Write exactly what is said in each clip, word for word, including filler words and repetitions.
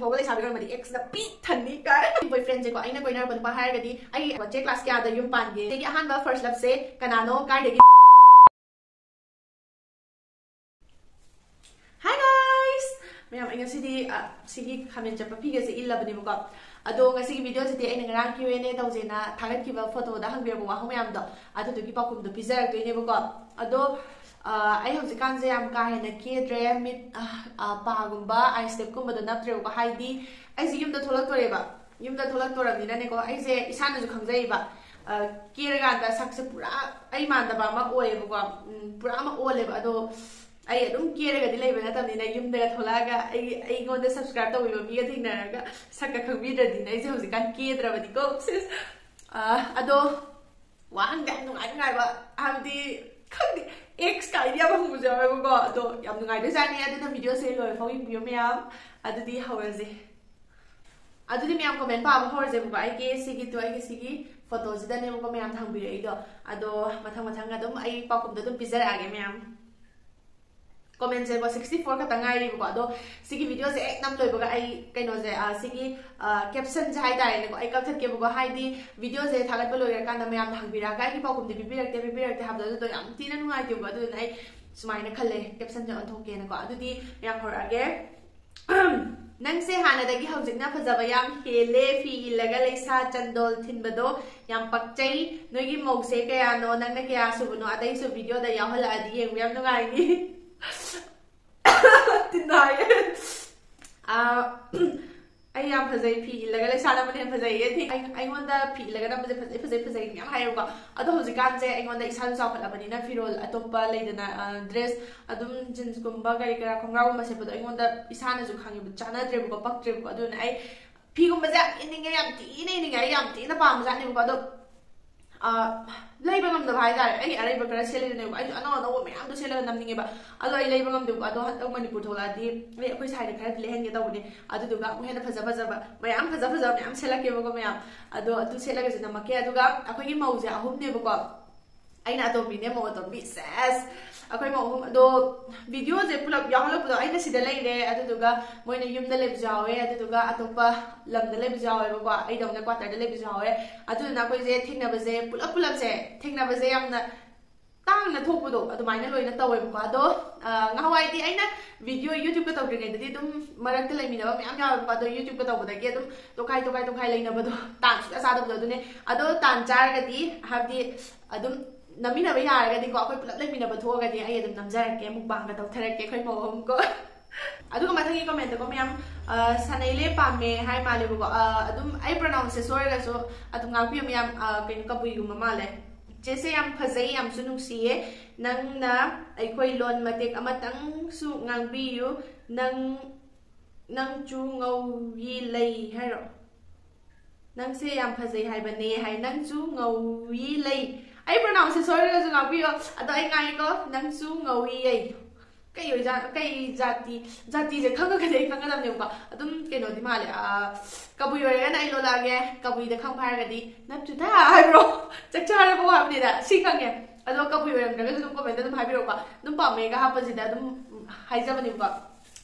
ꯐꯥꯎꯕ ꯂꯩꯁꯥꯕꯤ ꯑꯣꯏꯔꯝꯃꯗꯤ ꯑꯦꯛꯁꯅ ꯄꯤꯛ ꯊꯟꯅꯤ ꯀꯥꯏ꯫ ꯕꯣꯏ ꯐ꯭ꯔꯦꯟꯁꯦꯀꯣ, ꯑꯩꯅ ꯀꯣꯏꯅꯔꯛꯄ ꯅꯨꯄꯥ ꯍꯥꯏꯔꯒꯗꯤ ꯑꯩ ꯆꯦ ꯀ꯭ꯂꯥꯁ ꯀꯌꯥꯗ ꯌꯨꯝ ꯄꯥꯟꯒꯦ? ꯑꯩꯒꯤ ꯑꯍꯥꯟꯕ ꯐꯥꯔꯁ ꯂꯞꯁꯦ ꯀꯅꯥꯅꯣ, ꯀꯥꯏꯗꯒꯤ? Hi guys! ꯃꯌꯥꯝ, ꯑꯩ ꯉꯁꯤꯗꯤ ꯑ, ꯁꯤꯒꯤ ꯈꯥꯃꯦꯟ ꯆꯠꯄ ꯐꯤꯒꯁꯦ ꯏꯜꯂꯕꯅꯦꯕꯀꯣ꯫ ꯑꯗꯣ ꯉꯁꯤꯒꯤ ꯚꯤꯗꯤꯑꯣꯁꯤꯗꯤ ꯑꯩꯅ ꯉꯔꯥꯡ Q and A ꯇꯧꯖꯦꯅ ꯊꯥꯒꯠꯈꯤꯕ ꯐꯣꯇꯣꯗ ꯍꯪꯕꯤꯔꯛꯄ ꯋꯥꯍꯪ ꯃꯌꯥꯝꯗꯣ, ꯑꯗꯨꯗꯨꯒꯤ ꯄꯥꯎꯈꯨꯝꯗꯣ ꯄꯤꯖꯔꯛꯇꯣꯏꯅꯦꯕꯀꯣ꯫ ꯑꯗꯣ ꯑ, ꯑꯩ ꯍꯧꯖꯤꯛꯀꯥꯟꯁꯦ ꯌꯥꯝ ꯀꯥ ꯍꯦꯟꯅ ꯀꯦꯗ꯭ꯔꯦ꯫ ꯃꯤꯠ ꯑ, ꯑ, ꯄꯥꯒꯨꯝꯕ, ꯑꯥꯏ ꯁꯦꯞꯀꯨꯝꯕꯗꯣ ꯅꯞꯇ꯭ꯔꯦꯕꯀꯣ꯫ ꯍꯥꯏꯗꯤ ꯑꯩꯁꯦ ꯌꯨꯝꯗ ꯊꯣꯛꯂꯛꯇꯣꯔꯦꯕ꯫ ꯌꯨꯝꯗ ꯊꯣꯛꯂꯛꯇꯣꯔꯕꯅꯤꯅꯅꯦꯀꯣ, ꯑꯩꯁꯦ ꯏꯁꯥꯅꯁꯨ ꯈꯪꯖꯩꯌꯦꯕ꯫ ꯑ, ꯀꯦꯔꯀꯥꯟꯗ ꯁꯛꯁꯦ ꯄꯨꯔꯥ ꯑꯩ ꯃꯥꯟꯗꯕ ꯑꯃ ꯑꯣꯏꯌꯦꯕꯀꯣ꯫ ꯎꯝ, ꯄꯨꯔꯥ ꯑꯃ ꯑꯣꯜꯂꯦꯕ꯫ ꯑꯗꯣ ꯑꯩ ꯑꯗꯨꯝ ꯀꯦꯔꯒꯗꯤ ꯂꯩꯕ ꯅꯠꯇꯕꯅꯤꯅ, ꯌꯨꯝꯗꯒ ꯊꯣꯛꯂꯛꯑꯒ ꯑꯩ, ꯑꯩꯉꯣꯟꯗ ꯁꯕꯁꯀ꯭ꯔꯥꯏꯕ ꯇꯧꯕꯤꯕ ꯃꯤꯒ ꯊꯦꯡꯅꯔꯒ ꯁꯛꯀ ꯈꯪꯕꯤꯗ꯭ꯔꯗꯤꯅ ꯑꯩꯁꯦ ꯍꯧꯖꯤꯛꯀꯥꯟ ꯀꯦꯗ꯭ꯔꯕꯅꯤꯀꯣ꯫ ꯁꯤꯁ꯫ ꯑ, ꯑꯗꯣ ꯋꯥꯍꯪꯗꯤ ꯌꯥꯝ ꯅꯨꯡꯉꯥꯏ ꯅꯨꯡꯉꯥꯏꯕ, ꯍꯥꯏꯕꯗꯤ, ꯈꯪꯗꯦ, ꯑꯦꯛꯁ ꯀꯥꯏꯗꯤ ꯌꯥꯝ ꯍꯪꯕꯁꯨ ꯌꯥꯎꯋꯦꯕꯀꯣ꯫ ꯑꯗꯣ ꯌꯥꯝ ꯅꯨꯡꯉꯥꯏꯗꯣꯏꯖꯥꯠꯅꯤ꯫ ꯑꯗꯨꯅ ꯚꯤꯗꯤꯑꯣꯁꯦ ꯂꯣꯏꯐꯥꯎ ꯌꯦꯡꯕꯤꯌꯨ ꯃꯌꯥꯝ꯫ ꯑꯗꯨꯗꯤ ꯍꯧꯔꯁꯦ꯫ ꯑꯗꯨꯗꯤ ꯃꯌꯥꯝ, ꯀꯣꯃꯦꯟ ꯄꯥꯕ ꯍꯧꯔꯁꯦꯕꯀꯣ꯫ ꯑꯩꯒꯤ ꯁꯤꯒꯤꯗꯣ, ꯑꯩꯒꯤ ꯁꯤꯒꯤ ꯐꯣꯇꯣꯁꯤꯗꯅꯦꯕꯀꯣ ꯃꯌꯥꯝꯅ ꯍꯪꯕꯤꯔꯛꯏꯗꯣ꯫ ꯑꯗꯣ ꯃꯊꯪ ꯃꯊꯪ ꯑꯗꯨꯝ ꯑꯩ ꯄꯥꯎꯈꯨꯝꯗꯣ ꯑꯗꯨꯝ ꯄꯤꯖꯔꯛꯑꯒꯦ ꯃꯌꯥꯝ꯫ ꯀꯣꯃꯦꯟꯁꯦꯀꯣ ꯁꯤꯛꯁꯇꯤ ꯐꯣꯔ ꯈꯛꯇ ꯉꯥꯏꯔꯤꯕꯀꯣ꯫ ꯑꯗꯣ ꯁꯤꯒꯤ ꯚꯤꯗꯤꯑꯣꯁꯦ ꯍꯦꯛ ꯅꯝ ꯂꯣꯏꯕꯒ ꯑꯩ ꯀꯩꯅꯣꯁꯦ, ꯑ, ꯁꯤꯒꯤ, ꯑ, ꯀꯦꯞꯁꯟꯁꯦ ꯍꯥꯏꯇꯥꯔꯦꯅꯦꯀꯣ, ꯑꯩ ꯀꯛꯊꯠꯀꯦꯕꯀꯣ꯫ ꯍꯥꯏꯗꯤ ꯚꯤꯗꯤꯑꯣꯁꯦ ꯊꯥꯒꯠꯄ ꯂꯣꯏꯔꯀꯥꯟꯗ ꯃꯌꯥꯝꯅ ꯍꯪꯕꯤꯔꯛꯑꯒ ꯑꯩꯒꯤ ꯄꯥꯎꯈꯨꯝꯗꯤ ꯄꯤꯕꯤꯔꯛꯇꯦ, ꯄꯤꯕꯤꯔꯛꯇꯦ ꯍꯥꯏꯕꯗꯣ, ꯑꯗꯨꯗꯣ ꯌꯥꯝ ꯊꯤꯅ ꯅꯨꯡꯉꯥꯏꯇꯦꯕꯀꯣ꯫ ꯑꯗꯨꯗꯨꯅ ꯑꯩ ꯁꯨꯃꯥꯏꯅ ꯈꯜꯂꯦ, ꯀꯦꯞꯁꯟꯁꯦ ꯑꯣꯟꯊꯣꯛꯀꯦꯅꯀꯣ꯫ ꯑꯗꯨꯗꯤ ꯃꯌꯥꯝ ꯍꯧꯔꯛꯑꯒꯦ꯫ ꯅꯪꯁꯦ ꯍꯥꯟꯅꯗꯒꯤ ꯍꯧꯖꯤꯛꯅ ꯐꯖꯕ ꯌꯥꯝ ꯍꯦꯜꯂꯦ꯫ ꯐꯤ ꯏꯜꯂꯒ ꯂꯩꯁꯥ ꯆꯟꯗꯣꯜ ꯊꯤꯟꯕꯗꯣ ꯌꯥꯝ ꯄꯛꯆꯩ꯫ ꯅꯣꯏꯒꯤ ꯃꯧꯁꯦ ꯀꯌꯥꯅꯣ, ꯅꯪꯅ ꯀꯌꯥ ꯁꯨꯕꯅꯣ? ꯑꯇꯩꯁꯨ ꯚꯤꯗꯤꯑꯣꯗ ꯌꯥꯎꯍꯜꯂꯛꯑꯗꯤ ꯌꯦꯡꯕ ꯌꯥꯝ ꯅꯨꯡꯉꯥꯏꯅꯤ꯫ ꯇꯤꯟꯅꯥꯏꯌꯦ꯫ ꯑꯥ, ꯑꯩ ꯌꯥꯝ ꯐꯖꯩ, ꯐꯤ ꯏꯜꯂꯒ ꯂꯩꯁꯥ ꯅꯝꯕꯅ ꯍꯦꯟꯅ ꯐꯖꯩꯌꯦ꯫ ꯊꯦꯡ-, ꯑꯩ-, ꯑꯩꯉꯣꯟꯗ ꯐꯤ ꯏꯜꯂꯒ ꯅꯝꯕꯁꯦ ꯐꯖꯩ, ꯐꯖꯩ, ꯐꯖꯩ ꯃꯌꯥꯝ ꯍꯥꯏꯌꯦꯕꯀꯣ꯫ ꯑꯗꯣ ꯍꯧꯖꯤꯛꯀꯥꯟꯁꯦ ꯑꯩꯉꯣꯟꯗ ꯏꯁꯥꯁꯨ ꯆꯥꯎꯈꯠꯂꯕꯅꯤꯅ ꯐꯤꯔꯣꯜ ꯑꯇꯣꯞꯄ ꯂꯩꯗꯅ, ꯑ, ꯗ꯭ꯔꯦꯁ ꯑꯗꯨꯝ ꯖꯤꯟꯁꯀꯨꯝꯕ ꯀꯔꯤ ꯀꯔꯥ ꯈꯣꯡꯒ꯭ꯔꯥꯎꯒꯨꯝꯕ ꯁꯦꯠꯄꯗꯣ ꯑꯩꯉꯣꯟꯗ ꯏꯁꯥꯅꯁꯨ ꯈꯪꯉꯦꯕ, ꯆꯥꯟꯅꯗ꯭ꯔꯦꯕꯀꯣ, ꯄꯛꯇ꯭ꯔꯦꯕꯀꯣ꯫ ꯑꯗꯨꯅ ꯑꯩ ꯐꯤꯒꯨꯝꯕꯁꯦ ꯌꯥꯝ ꯏꯟꯅꯤꯡꯉꯦ, ꯌꯥꯝ ꯊꯤꯅ ꯏꯟꯅꯤꯡꯉꯦ, ꯑꯩ ꯌꯥꯝ ꯊꯤꯅ ꯄꯥꯝꯕꯖꯥꯠꯅꯦꯕꯀꯣ꯫ ꯑꯗꯣ, ꯑ, ꯂꯩꯕ ꯉꯝꯗꯕ ꯍꯥꯏꯇꯥꯔꯦ꯫ ꯑꯩ ꯑꯔꯩꯕ ꯈꯔ ꯁꯦꯠꯂꯤꯗꯅꯦꯕ, ꯑꯩꯁꯨ ꯑꯅꯧ ꯑꯅꯧꯕ ꯃꯌꯥꯝꯗꯣ ꯁꯦꯠꯂꯒ ꯅꯝꯅꯤꯡꯉꯦꯕ꯫ ꯑꯗꯣ ꯑꯩ ꯂꯩꯕ ꯉꯝꯗꯦꯕꯀꯣ꯫ ꯑꯗꯣ ꯍꯟꯗꯛ ꯃꯅꯤꯄꯨꯔ ꯊꯣꯛꯂꯛꯑꯗꯤ ꯑꯩ ꯑꯩꯈꯣꯏ ꯁꯥꯏꯗ ꯈꯔꯗꯤ ꯂꯩꯍꯟꯒꯦ ꯇꯧꯕꯅꯦ꯫ ꯑꯗꯨꯗꯨꯒ ꯑꯃꯨꯛ ꯍꯦꯟꯅ ꯐꯖ ꯐꯖꯕ ꯃꯌꯥꯝ, ꯐꯖ ꯐꯖꯕ ꯃꯌꯥꯝ ꯁꯦꯠꯂꯛꯀꯦꯕꯀꯣ ꯃꯌꯥꯝ꯫ ꯑꯗꯣ ꯑꯗꯨ ꯁꯦꯠꯂꯒꯁꯨ ꯅꯝꯃꯛꯀꯦ꯫ ꯑꯗꯨꯒ ꯑꯩꯈꯣꯏꯒꯤ ꯃꯧꯁꯦ ꯑꯍꯨꯝꯅꯦꯕꯀꯣ꯫ ꯑꯩꯅ ꯑꯇꯣꯝꯕꯤꯅꯦ, ꯃꯧ ꯑꯇꯣꯝꯕꯤ꯫ ꯁꯦꯁ! ꯑꯩꯈꯣꯏ ꯃꯧ ꯑꯍꯨꯝ ꯑꯗꯣ ꯚꯤꯗꯤꯑꯣꯁꯦ ꯄꯨꯂꯞ ꯌꯥꯎꯍꯜꯂꯛꯄꯗꯣ ꯑꯩꯅ ꯁꯤꯗ ꯂꯩꯔꯦ, ꯑꯗꯨꯗꯨꯒ ꯃꯣꯏꯅ ꯌꯨꯝꯗ ꯂꯩꯕꯁꯨ ꯌꯥꯎꯋꯦ, ꯑꯗꯨꯗꯨꯒ ꯑꯇꯣꯞꯄ ꯂꯝꯗ ꯂꯩꯕꯁꯨ ꯌꯥꯎꯋꯦꯕꯀꯣ, ꯑꯩꯗꯧꯅ ꯀ꯭ꯋꯥꯇꯔꯗ ꯂꯩꯕꯁꯨ ꯌꯥꯎꯋꯦ꯫ ꯑꯗꯨꯗꯨꯅ ꯑꯩꯈꯣꯏꯁꯦ ꯊꯦꯡꯅꯕꯁꯦ ꯄꯨꯂꯞ ꯄꯨꯂꯞꯁꯦ ꯊꯦꯡꯅꯕꯁꯦ ꯌꯥꯝꯅ ꯇꯥꯡꯅ ꯊꯣꯛꯄꯗꯣ ꯑꯗꯨꯃꯥꯏꯅ ꯂꯣꯏꯅ ꯇꯧꯋꯦꯕꯀꯣ꯫ ꯑꯗꯣ ꯉꯍꯥꯟꯋꯥꯏꯗꯤ ꯑꯩꯅ ꯚꯤꯗꯤꯑꯣ ꯌꯨꯇ꯭ꯌꯨꯕꯀ ꯇꯧꯗ꯭ꯔꯤꯉꯩꯗꯗꯤ ꯑꯗꯨꯝ ꯃꯔꯛꯇ ꯂꯩꯃꯤꯟꯅꯕ ꯃꯌꯥꯝ ꯌꯥꯎꯋꯦꯕꯀꯣ꯫ ꯑꯗꯣ ꯌꯨꯇ꯭ꯌꯨꯕꯀ ꯇꯧꯕꯗꯒꯤ ꯑꯗꯨꯝ ꯇꯣꯈꯥꯏ ꯇꯣꯈꯥꯏ ꯇꯣꯈꯥꯏ ꯂꯩꯅꯕꯗꯣ, ꯇꯥꯟ ꯁꯨꯡꯆꯥ ꯆꯥꯗꯕꯗꯣ꯫ ꯑꯗꯨꯅꯦ ꯑꯗꯣ ꯇꯥꯟ ꯆꯥꯔꯒꯗꯤ ꯍꯥꯏꯕꯗꯤ ꯑꯗꯨꯝ ꯅꯝꯃꯤꯟꯅꯕ ꯌꯥꯔꯒꯗꯤꯀꯣ, ꯑꯩꯈꯣꯏ ꯄꯨꯂꯞ ꯂꯩꯃꯤꯟꯅꯕ ꯊꯣꯛꯑꯒꯗꯤ ꯑꯩ ꯑꯗꯨꯝ ꯅꯝꯖꯔꯛꯀꯦ, ꯃꯨꯛꯕꯥꯡꯒ ꯇꯧꯊꯔꯛꯀꯦ ꯑꯩꯈꯣꯏ ꯃꯧ ꯑꯍꯨꯝꯀꯣ꯫ ꯑꯗꯨꯒ ꯃꯊꯪꯒꯤ ꯀꯃꯦꯟꯇꯀꯣ ꯃꯌꯥꯝ, ꯁꯅꯩꯂꯦ ꯄꯥꯝꯃꯦ ꯍꯥꯏ ꯃꯥꯜꯂꯦꯕꯀꯣ꯫ ꯑꯗꯨꯝ ꯑꯩ ꯄ꯭ꯔꯣꯅꯥꯎꯟꯁꯦ ꯁꯣꯏꯔꯒꯁꯨ ꯑꯗꯨꯝ ꯉꯥꯛꯄꯤꯌꯨ ꯃꯌꯥꯝ꯫ ꯀꯩꯅꯣ, ꯀꯕꯨꯏꯒꯨꯝꯕ ꯃꯥꯜꯂꯦ꯫ ꯆꯦꯁꯦ ꯌꯥꯝ ꯐꯖꯩ, ꯌꯥꯝꯁꯨ ꯅꯨꯡꯁꯤꯌꯦ꯫ ꯅꯪꯅ ꯑꯩꯈꯣꯏ ꯂꯣꯟ ꯃꯇꯦꯛ ꯑꯃꯇꯪꯁꯨ ꯉꯥꯡꯕꯤꯌꯨ꯫ ꯅꯪ ꯅꯪꯁꯨ ꯉꯧꯏ ꯂꯩ ꯍꯥꯏꯔꯣ? ꯅꯪꯁꯦ ꯌꯥꯝ ꯐꯖꯩ ꯍꯥꯏꯕꯅꯦ ꯍꯥꯏ꯫ ꯅꯪꯁꯨ ꯉꯧꯏ ꯂꯩ꯫ ꯑꯩ ꯄ꯭ꯔꯣꯅꯥꯎꯟꯁꯦ ꯁꯣꯏꯔꯒꯁꯨ ꯉꯥꯛꯄꯤꯌꯣ꯫ ꯑꯗꯣ ꯑꯩ ꯉꯥꯡꯉꯦꯀꯣ꯫ ꯅꯪꯁꯨ ꯉꯧꯏ ꯂꯩ꯫ ꯀꯩ ꯑꯣꯏꯖꯥꯠ ꯀꯩ ꯖꯥꯇꯤ? ꯖꯥꯇꯤꯁꯦ ꯈꯪꯉꯒꯗꯤ ꯑꯩ ꯈꯪꯒꯗꯕꯅꯦꯕꯀꯣ꯫ ꯑꯗꯨꯝ ꯀꯩꯅꯣꯗꯤ ꯃꯥꯜꯂꯦ꯫ ꯀꯕꯨꯏ ꯑꯣꯏꯔꯒꯅ ꯑꯩ ꯂꯣꯜꯂꯛꯑꯒꯦ꯫ ꯀꯕꯨꯏꯗ ꯈꯪꯕ ꯍꯥꯏꯔꯒꯗꯤ ꯅꯠꯇꯨꯗ ꯍꯥꯏꯕ꯭ꯔꯣ? ꯆꯥꯛ ꯆꯥꯔꯕꯣ ꯍꯥꯏꯕꯅꯤꯗ꯫ ꯁꯤ ꯈꯪꯉꯦ꯫ ꯑꯗꯣ ꯀꯕꯨꯏ ꯑꯣꯏꯔꯝꯗ꯭ꯔꯒꯁꯨ ꯑꯗꯨꯝ ꯀꯣꯃꯦꯟꯇ ꯑꯗꯨꯝ ꯍꯥꯏꯕꯤꯔꯛꯑꯣꯀꯣ꯫ ꯑꯗꯨꯝ ꯄꯥꯝꯃꯦꯒ ꯍꯥꯞꯄꯁꯤꯗ ꯑꯗꯨꯝ ꯍꯥꯏꯖꯕꯅꯦꯕꯀꯣ꯫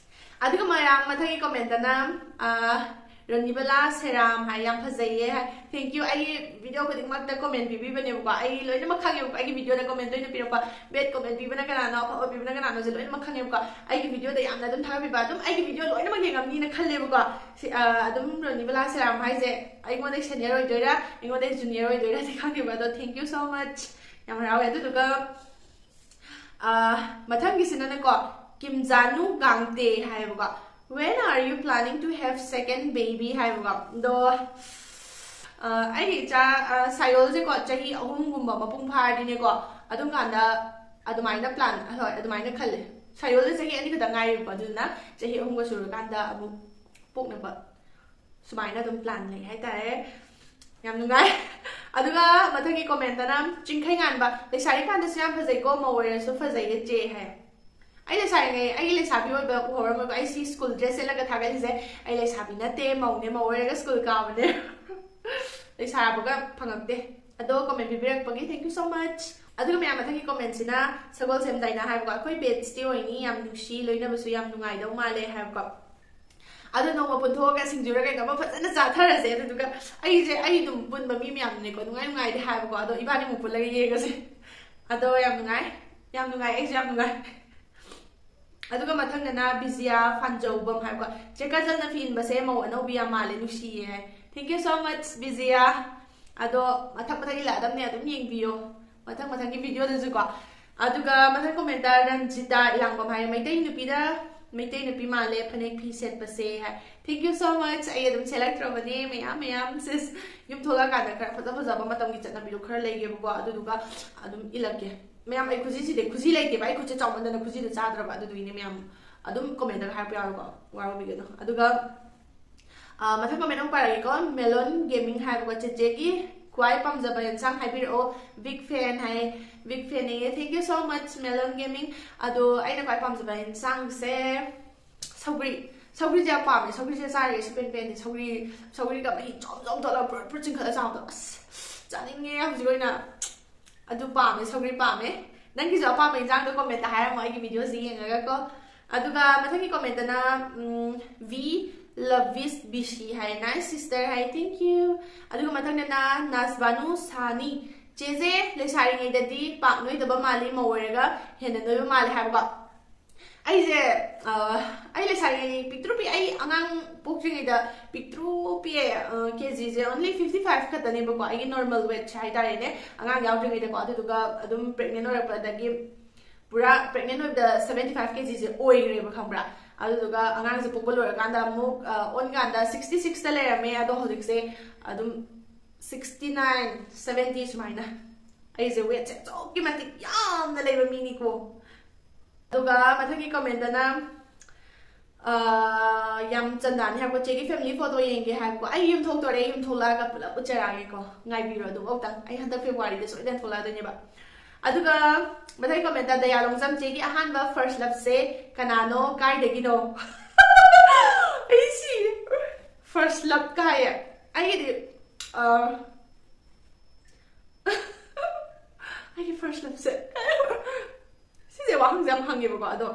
ꯑꯗꯨꯒ ꯃꯌꯥꯝ ꯃꯊꯪꯒꯤ ꯀꯣꯃꯦꯟꯇꯅ, ꯔꯣꯅꯤꯕꯂꯥ ꯁꯦꯔꯥꯝ ꯍꯥꯏ, ꯌꯥꯝ ꯐꯖꯩꯌꯦ ꯍꯥꯏ꯫ Thank you꯫ ꯑꯩꯒꯤ ꯚꯤꯗꯤꯑꯣ ꯈꯨꯗꯤꯡꯃꯛꯇ ꯀꯣꯃꯦꯟ ꯄꯤꯕꯤꯕꯅꯦꯕꯀꯣ꯫ ꯑꯩ ꯂꯣꯏꯅꯃꯛ ꯈꯪꯉꯦꯕꯀꯣ꯫ ꯑꯩꯒꯤ ꯚꯤꯗꯤꯑꯣꯗ ꯀꯣꯃꯦꯟ ꯇꯣꯏꯅ ꯄꯤꯔꯛꯄ, ꯕꯦꯠ ꯀꯣꯃꯦꯟ ꯄꯤꯕꯅ ꯀꯅꯥꯅꯣ, ꯑꯐꯕ ꯄꯤꯕꯅ ꯀꯅꯥꯅꯣꯁꯦ ꯂꯣꯏꯅꯃꯛ ꯈꯪꯉꯦꯕꯀꯣ꯫ ꯑꯩꯒꯤ ꯚꯤꯗꯤꯑꯣꯗ ꯌꯥꯝꯅ ꯑꯗꯨꯝ ꯊꯥꯒꯠꯄꯤꯕ, ꯑꯗꯨꯝ ꯑꯩꯒꯤ ꯚꯤꯗꯤꯑꯣ ꯂꯣꯏꯅꯃꯛ ꯌꯦꯡꯉꯝꯅꯤꯅ ꯈꯜꯂꯦꯕꯀꯣ꯫ ꯁꯤ, ꯑ, ꯑꯗꯨꯝ ꯔꯣꯅꯤꯕꯂꯥ ꯁꯦꯔꯥꯝ ꯍꯥꯏꯁꯦ ꯑꯩꯉꯣꯟꯗꯒꯤ ꯁꯦꯅꯤꯌꯔ ꯑꯣꯏꯗꯣꯏꯔꯥ, ꯑꯩꯉꯣꯟꯗꯒꯤ ꯖꯨꯅꯤꯌꯔ ꯑꯣꯏꯗꯣꯏꯔꯥꯗꯤ ꯈꯪꯗꯦꯕ꯫ ꯑꯗꯣ thank you so much, ꯌꯥꯝ ꯍꯔꯥꯎꯋꯦ꯫ ꯑꯗꯨꯗꯨꯒ ꯃꯊꯪꯒꯤꯁꯤꯅꯅꯦꯀꯣ, ꯀꯤꯝꯖꯥꯅꯨ ꯒꯥꯡꯇꯦ ꯍꯥꯏꯌꯦꯕꯀꯣ꯫ When are you planning to have second baby ꯍꯥꯏꯕꯀꯣ꯫ ꯑꯗꯣ ꯑꯩꯒꯤ ꯏꯆꯥ ꯁꯥꯏꯌꯣꯜꯁꯦꯀꯣ, ꯆꯍꯤ ꯑꯍꯨꯝꯒꯨꯝꯕ ꯃꯄꯨꯡ ꯐꯥꯔꯗꯤꯅꯦꯀꯣ, ꯑꯗꯨꯝ ꯀꯥꯟꯗ ꯑꯗꯨꯃꯥꯏꯅ ꯄ꯭ꯂꯥꯟ, ꯍꯣꯏ, ꯑꯗꯨꯃꯥꯏꯅ ꯈꯜꯂꯦ꯫ ꯁꯥꯏꯌꯣꯜꯁꯦ ꯆꯍꯤ ꯑꯅꯤ ꯈꯛꯇ ꯉꯥꯏꯔꯤꯕꯀꯣ, ꯑꯗꯨꯗꯨꯅ ꯆꯍꯤ ꯑꯍꯨꯝꯒ ꯁꯨꯔꯀꯥꯟꯗ ꯑꯃꯨꯛ ꯄꯣꯛꯅꯕ ꯁꯨꯃꯥꯏꯅ ꯑꯗꯨꯝ ꯄ꯭ꯂꯥꯟ ꯂꯩ ꯍꯥꯏꯇꯥꯔꯦ꯫ ꯌꯥꯝ ꯅꯨꯡꯉꯥꯏ꯫ ꯑꯗꯨꯒ ꯃꯊꯪꯒꯤ ꯀꯣꯃꯦꯟꯇꯅ ꯆꯤꯡꯈꯩ ꯉꯥꯟꯕ, "ꯂꯩꯁꯥꯔꯤꯀꯥꯟꯗꯁꯨ ꯌꯥꯝ ꯐꯖꯩꯀꯣ, ꯃꯧ ꯑꯣꯏꯔꯁꯨ ꯐꯖꯩꯌꯦ ꯆꯦ" ꯍꯥꯏ꯫ ꯑꯩ ꯂꯩꯁꯥꯔꯤꯉꯩ, ꯑꯩꯒꯤ ꯂꯩꯁꯥꯕꯤ ꯑꯣꯏꯕ ꯎꯍꯧꯔꯝꯃꯣꯏꯀꯣ꯫ ꯑꯩ ꯁꯤ ꯁ꯭ꯀꯨꯜ ꯗ꯭ꯔꯦꯁ ꯁꯦꯠꯂꯒ ꯊꯥꯒꯠꯂꯤꯁꯦ ꯑꯩ ꯂꯩꯁꯥꯕꯤ ꯅꯠꯇꯦ, ꯃꯧꯅꯦ, ꯃꯧ ꯑꯣꯏꯔꯒ ꯁ꯭ꯀꯨꯜ ꯀꯥꯕꯅꯦ꯫ ꯂꯩꯁꯥꯔꯕꯒ ꯐꯪꯉꯛꯇꯦ꯫ ꯑꯗꯣ comment ꯄꯤꯕꯤꯔꯛꯄꯒꯤ thank you so much꯫ ꯑꯗꯨꯒ ꯃꯌꯥꯝ, ꯃꯊꯪꯒꯤ commentꯁꯤꯅ ꯁꯒꯣꯜꯁꯦꯝ ꯗꯥꯏꯅꯥ ꯍꯥꯏꯕꯀꯣ, "ꯑꯩꯈꯣꯏ batchꯇꯤ ꯑꯣꯏꯅꯤ, ꯌꯥꯝ ꯅꯨꯡꯁꯤ, ꯂꯣꯏꯅꯕꯁꯨ ꯌꯥꯝ ꯅꯨꯡꯉꯥꯏꯗꯧ ꯃꯥꯜꯂꯦ" ꯍꯥꯏꯕꯀꯣ꯫ ꯑꯗꯣ ꯅꯣꯡꯃ ꯄꯨꯟꯊꯣꯛꯑꯒ ꯁꯤꯡꯖꯨꯔ ꯀꯩꯅꯣꯝꯃ ꯐꯖꯅ ꯆꯥꯊꯔꯁꯦ꯫ ꯑꯗꯨꯗꯨꯒ ꯑꯩꯁꯦ, ꯑꯩ ꯑꯗꯨꯝ ꯄꯨꯟꯕ ꯃꯤ ꯃꯌꯥꯝꯅꯅꯦꯀꯣ, ꯅꯨꯡꯉꯥꯏ ꯅꯨꯡꯉꯥꯏꯗꯤ ꯍꯥꯏꯕꯀꯣ, ꯑꯗꯣ ꯏꯕꯥꯅꯤꯃꯨꯛ ꯄꯨꯜꯂꯒ ꯌꯦꯡꯉꯁꯦ꯫ ꯑꯗꯣ ꯌꯥꯝ ꯅꯨꯡꯉꯥꯏ, ꯌꯥꯝ ꯅꯨꯡꯉꯥꯏ, ꯑꯩꯁꯨ ꯌꯥꯝ ꯅꯨꯡꯉꯥꯏ꯫ ꯑꯗꯨꯒ ꯃꯊꯪꯗꯅ ꯕꯤꯖꯤꯌꯥ ꯐꯥꯟꯖꯧꯕꯝ ꯍꯥꯏꯕꯀꯣ, "ꯆꯦ ꯀꯖꯜꯅ ꯐꯤ ꯏꯟꯕꯁꯦ ꯃꯧ ꯑꯅꯧꯕꯤ ꯌꯥꯝ ꯃꯥꯜꯂꯦ, ꯅꯨꯡꯁꯤꯌꯦ" ꯍꯥꯏ꯫ Thank you so much, Vijaya. ꯑꯗꯣ ꯃꯊꯪ ꯃꯊꯪ ꯏꯜꯂꯛꯑꯗꯕꯅꯦ, ꯑꯗꯨꯝ ꯌꯦꯡꯕꯤꯌꯣ꯫ ꯃꯊꯪ ꯃꯊꯪꯒꯤ videoꯗꯁꯨꯀꯣ꯫ ꯑꯗꯨꯒ ꯃꯊꯪ commentꯇ ꯔꯟꯖꯤꯇꯥ ꯏꯂꯥꯡꯕꯝ ꯍꯥꯏ, "ꯃꯩꯇꯩ ꯅꯨꯄꯤꯗ, ꯃꯩꯇꯩ ꯅꯨꯄꯤ ꯃꯥꯜꯂꯦ ꯐꯅꯦꯛ ꯐꯤ ꯁꯦꯠꯄꯁꯦ" ꯍꯥꯏ꯫ Thank you so much꯫ ꯑꯩ ꯑꯗꯨꯝ ꯁꯦꯠꯂꯛꯇ꯭ꯔꯕꯅꯦ, ꯃꯌꯥꯝ ꯃꯌꯥꯝ꯫ ꯁꯤꯁ, ꯌꯨꯝ ꯊꯣꯛꯂꯛꯑꯀꯥꯟꯗ ꯈꯔ ꯐꯖ ꯐꯖꯕ ꯃꯇꯝꯒꯤ ꯆꯠꯅꯕꯤꯗꯣ ꯈꯔ ꯂꯩꯒꯦꯕꯀꯣ, ꯑꯗꯨꯗꯨꯒ ꯑꯗꯨꯝ ꯏꯜꯂꯛꯀꯦ꯫ ꯃꯌꯥꯝ, ꯑꯩ ꯈꯨꯖꯤꯁꯤꯗꯤ, ꯈꯨꯖꯤ ꯂꯩꯇꯦꯕ, ꯑꯩ ꯈꯨꯠꯁꯦ ꯆꯥꯎꯃꯟꯗꯅ ꯈꯨꯖꯤꯗꯣ ꯆꯥꯗ꯭ꯔꯕ, ꯑꯗꯨꯗꯨꯒꯤꯅꯦ ꯃꯌꯥꯝ꯫ ꯑꯗꯨꯝ commentꯇꯒ ꯍꯥꯏꯔꯛꯄ ꯌꯥꯎꯋꯦꯀꯣ, ꯋꯥꯔꯧꯕꯤꯒꯅꯨ꯫ ꯑꯗꯨꯒ ꯑꯥ, ꯃꯊꯪ comment ꯑꯃꯨꯛ ꯄꯥꯔꯛꯑꯒꯦꯀꯣ꯫ Melon Gaming ꯍꯥꯏꯕꯀꯣ, "ꯆꯦꯆꯦꯒꯤ ꯈ꯭ꯋꯥꯏ ꯄꯥꯝꯖꯕ ꯌꯦꯟꯁꯥꯡ ꯍꯥꯏꯕꯤꯔꯛꯑꯣ, big fan" high. Big fan ꯅꯦꯌꯦ꯫ Thank you so much, Melon Gaming꯫ ꯑꯗꯣ ꯑꯩꯅ ꯈ꯭ꯋꯥꯏ ꯄꯥꯝꯖꯕ ꯌꯦꯟꯁꯥꯡꯁꯦ ꯁꯧꯒ꯭ꯔꯤ꯫ ꯁꯧꯒ꯭ꯔꯤꯁꯦ ꯌꯥꯝ ꯄꯥꯝꯃꯦ꯫ ꯁꯧꯒ꯭ꯔꯤꯁꯦ ꯆꯥꯔꯤꯒꯩ ꯁꯨꯄꯦꯟ ꯄꯦꯟꯗꯦ꯫ ꯁꯧꯒ꯭ꯔꯤ, ꯁꯧꯒ꯭ꯔꯤꯒ ꯃꯍꯤ ꯖꯣꯝ ꯖꯣꯝ ꯊꯣꯛꯂꯒ ꯄ꯭ꯔꯨꯠ ꯄ꯭ꯔꯨꯠ ꯆꯤꯡꯈꯠꯂ ꯆꯥꯕꯗꯣ, ꯑꯁ, ꯆꯥꯅꯤꯡꯉꯦ ꯍꯧꯖꯤꯛ ꯑꯣꯏꯅ꯫ ꯑꯗꯨ ꯄꯥꯝꯃꯦ, ꯁꯧꯒ꯭ꯔꯤ ꯄꯥꯝꯃꯦ꯫ ꯅꯪꯒꯤꯁꯨ ꯑꯄꯥꯝꯕ ꯏꯟꯖꯥꯡꯗꯣ commentꯇ ꯍꯥꯏꯔꯝꯃꯣ, ꯑꯩꯒꯤ videoꯁꯤ ꯌꯦꯡꯉꯒꯀꯣ꯫ ꯑꯗꯨꯒ ꯃꯊꯪꯒꯤ commentꯇꯅ, ꯎꯝ, V Lovis B C high, "Nice sister" high, "Thank you"꯫ ꯑꯗꯨꯒ ꯃꯊꯪꯗꯅ ꯅꯥꯁꯕꯥꯅꯨ ꯁꯥꯅꯤ, "ꯆꯦꯁꯦ ꯂꯩꯁꯥꯔꯤꯉꯩꯗꯗꯤ ꯄꯥꯛ ꯅꯣꯏꯗꯕ ꯃꯥꯜꯂꯤ, ꯃꯧ ꯑꯣꯏꯔꯒ ꯍꯦꯟꯅ ꯅꯣꯏꯕ ꯃꯥꯜꯂꯦ" ꯍꯥꯏꯕꯀꯣ꯫ ꯑꯩꯁꯦ, ꯑ, ꯑꯩ ꯂꯩꯁꯥꯔꯤꯉꯩ ꯄꯤꯛꯇ꯭ꯔꯨ ꯄꯤꯛ-, ꯑꯩ ꯑꯉꯥꯡ ꯄꯣꯛꯇ꯭ꯔꯤꯉꯩꯗ ꯄꯤꯛꯇ꯭ꯔꯨ ꯄꯤꯛꯑꯦ, ꯑ, KGꯁꯦ only fifty five ꯈꯛꯇꯅꯦꯕꯀꯣ, ꯑꯩꯒꯤ normal weightꯁꯦ ꯍꯥꯏꯇꯥꯔꯦꯅꯦ, ꯑꯉꯥꯡ ꯌꯥꯎꯗ꯭ꯔꯤꯉꯩꯗꯀꯣ꯫ ꯑꯗꯨꯗꯨꯒ ꯑꯗꯨꯝ pregnant ꯑꯣꯏꯔꯛꯄꯗꯒꯤ ꯄꯨꯔꯥ pregnant ꯑꯣꯏꯕꯗ seventy five KGꯁꯦ ꯑꯣꯏꯈ꯭ꯔꯦꯕ, ꯈꯪꯕ꯭ꯔꯥ? ꯑꯗꯨꯗꯨꯒ ꯑꯉꯥꯡꯁꯦ ꯄꯣꯛꯄ ꯂꯣꯏꯔꯀꯥꯟꯗ ꯑꯃꯨꯛ, ꯑ, ꯑꯣꯟꯀꯥꯟꯗ sixty sixꯇ ꯂꯩꯔꯝꯃꯦ, ꯑꯗꯣ ꯍꯧꯖꯤꯛꯁꯦ ꯑꯗꯨꯝ sixty nine, seventy ꯁꯨꯃꯥꯏꯅ꯫ ꯑꯩꯁꯦ weightꯁꯦ ꯑꯗꯨꯛꯀꯤ ꯃꯇꯤꯛ ꯌꯥꯝꯅ ꯂꯩꯕ ꯃꯤꯅꯤꯀꯣ꯫ ꯑꯗꯨꯒ ꯃꯊꯪꯒꯤ commentꯇꯅ, ꯑ, ꯌꯥꯝ ꯆꯟꯗꯥꯅꯤ ꯍꯥꯏꯕꯀꯣ, "ꯆꯦꯒꯤ family photo ꯌꯦꯡꯒꯦ" ꯍꯥꯏꯕꯀꯣ꯫ ꯑꯩ ꯌꯨꯝ ꯊꯣꯛꯇꯣꯔꯦ, ꯑꯩ ꯌꯨꯝ ꯊꯣꯛꯂꯛꯑꯒ ꯄꯨꯂꯞ ꯎꯠꯆꯔꯛꯑꯒꯦꯀꯣ, ꯉꯥꯏꯕꯤꯔꯣ ꯑꯗꯨꯝ ꯑꯃꯨꯛꯇꯪ꯫ ꯑꯩ ꯍꯟꯗꯛ Februaryꯗ ꯁꯣꯏꯗꯅ ꯊꯣꯛꯂꯛꯑꯗꯣꯏꯅꯦꯕ꯫ ꯑꯗꯨꯒ ꯃꯊꯪꯒꯤ commentꯇ, "ꯗꯌꯥꯂꯣꯡꯖꯝ, ꯆꯦꯒꯤ ꯑꯍꯥꯟꯕ first loveꯁꯦ ꯀꯅꯥꯅꯣ, ꯀꯥꯏꯗꯒꯤꯅꯣ?" ꯑꯩ ꯁꯤꯔꯦ꯫ First love ꯀꯥꯏꯌꯦ꯫ ꯑꯩꯒꯤꯗꯤ, ꯑ, ꯑꯩꯒꯤ First love ꯁꯦ? ꯁꯤꯁꯦ ꯋꯥꯍꯪꯁꯦ ꯌꯥꯝ ꯍꯪꯉꯦꯕꯀꯣ꯫ ꯑꯗꯣ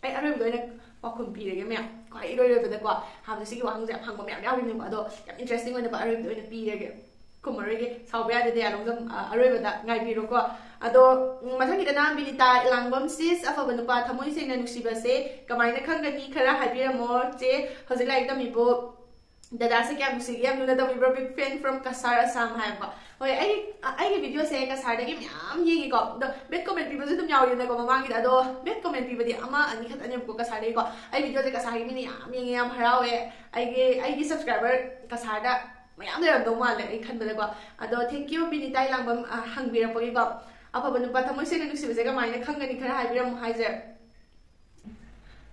ꯑꯩ ꯑꯔꯣꯏꯕꯗ ꯑꯣꯏꯅ ꯄꯥꯎꯈꯨꯝ ꯄꯤꯔꯒꯦ ꯃꯌꯥꯝ꯫ ꯈ꯭ꯋꯥꯏ ꯏꯔꯣꯏ ꯂꯣꯏꯕꯗꯀꯣ, ꯍꯥꯏꯕꯗꯤ ꯁꯤꯒꯤ ꯋꯥꯍꯪꯁꯦ ꯌꯥꯝ ꯍꯪꯕ ꯃꯌꯥꯝ ꯌꯥꯎꯔꯤꯅꯦꯕ꯫ ꯑꯗꯣ ꯌꯥꯝ interesting ꯑꯣꯏꯅ ꯑꯔꯣꯏꯕꯗ ꯑꯣꯏꯅ ꯄꯤꯔꯒꯦ꯫ ꯈꯨꯝꯃꯔꯣꯏꯒꯦ, ꯁꯥꯎꯕ ꯌꯥꯗꯦ ꯗꯌꯥꯂꯣꯡꯗ꯫ ꯑ, ꯑꯔꯣꯏꯕꯗ ꯉꯥꯏꯕꯤꯔꯣꯀꯣ꯫ ꯑꯗꯣ ꯎꯝ, ꯃꯊꯪꯒꯤꯗꯅ ꯕꯤꯅꯤꯇꯥ ꯏꯂꯥꯡꯕꯝ꯫ Sis, ꯑꯐꯕ ꯅꯨꯄꯥ ꯊꯃꯣꯏ ꯁꯦꯡꯅ ꯅꯨꯡꯁꯤꯕꯁꯦ ꯀꯃꯥꯏꯅ ꯈꯪꯒꯅꯤ? ꯈꯔ ꯍꯥꯏꯕꯤꯔꯝꯃꯣ ꯆꯦ꯫ ꯍꯧꯖꯤꯛ ꯂꯥꯏꯔꯤꯛ ꯇꯝꯃꯤꯕꯣ? ꯗꯗꯥꯁꯦ ꯀꯌꯥꯝ ꯅꯨꯡꯁꯤꯒꯦ? ꯌꯥꯝ ꯂꯨꯅ ꯇꯧꯕꯤꯕ꯭ꯔꯣ? Big fan from Kasar, Assam ꯍꯥꯏꯕ꯫ ꯍꯣꯏ, ꯑꯩ, ꯑ, ꯑꯩꯒꯤ video ꯁꯦ Kasar ꯗꯒꯤ ꯃꯌꯥꯝ ꯌꯦꯡꯉꯤꯀꯣ꯫ ꯑꯗꯣ bad comment ꯄꯤꯕꯁꯨ ꯑꯗꯨꯝ ꯌꯥꯎꯋꯤꯗꯅꯀꯣ ꯃꯃꯥꯡꯒꯤꯗ꯫ ꯑꯗꯣ bad comment ꯄꯤꯕꯗꯤ ꯑꯃ ꯑꯅꯤ ꯈꯛꯇꯅꯦꯕꯀꯣ Kasar ꯗꯒꯤꯀꯣ꯫ ꯑꯩ video ꯁꯦ Kasar ꯒꯤ ꯃꯤꯅ ꯌꯥꯝ ꯌꯦꯡꯉꯦ, ꯌꯥꯝ ꯍꯔꯥꯎꯋꯦ꯫ ꯑꯩꯒꯤ, ꯑꯩꯒꯤ subscriber Kasar ꯗ ꯃꯌꯥꯝ ꯂꯩꯔꯝꯗꯧ ꯃꯥꯜꯂꯦ ꯑꯩ ꯈꯟꯕꯗꯀꯣ꯫ ꯑꯗꯣ thank you ꯕꯤꯅꯤꯇꯥ ꯏꯂꯥꯡꯕꯝ, ꯑ, ꯍꯪꯕꯤꯔꯛꯄꯒꯤꯀꯣ꯫ ꯑꯐꯕ ꯅꯨꯄꯥ ꯊꯃꯣꯏ ꯁꯦꯡꯅ ꯅꯨꯡꯁꯤꯕꯁꯦ ꯀꯃꯥꯏꯅ ꯈꯪꯒꯅꯤ? ꯈꯔ ꯍꯥꯏꯕꯤꯔꯝꯃꯣ ꯍꯥꯏꯁꯦ꯫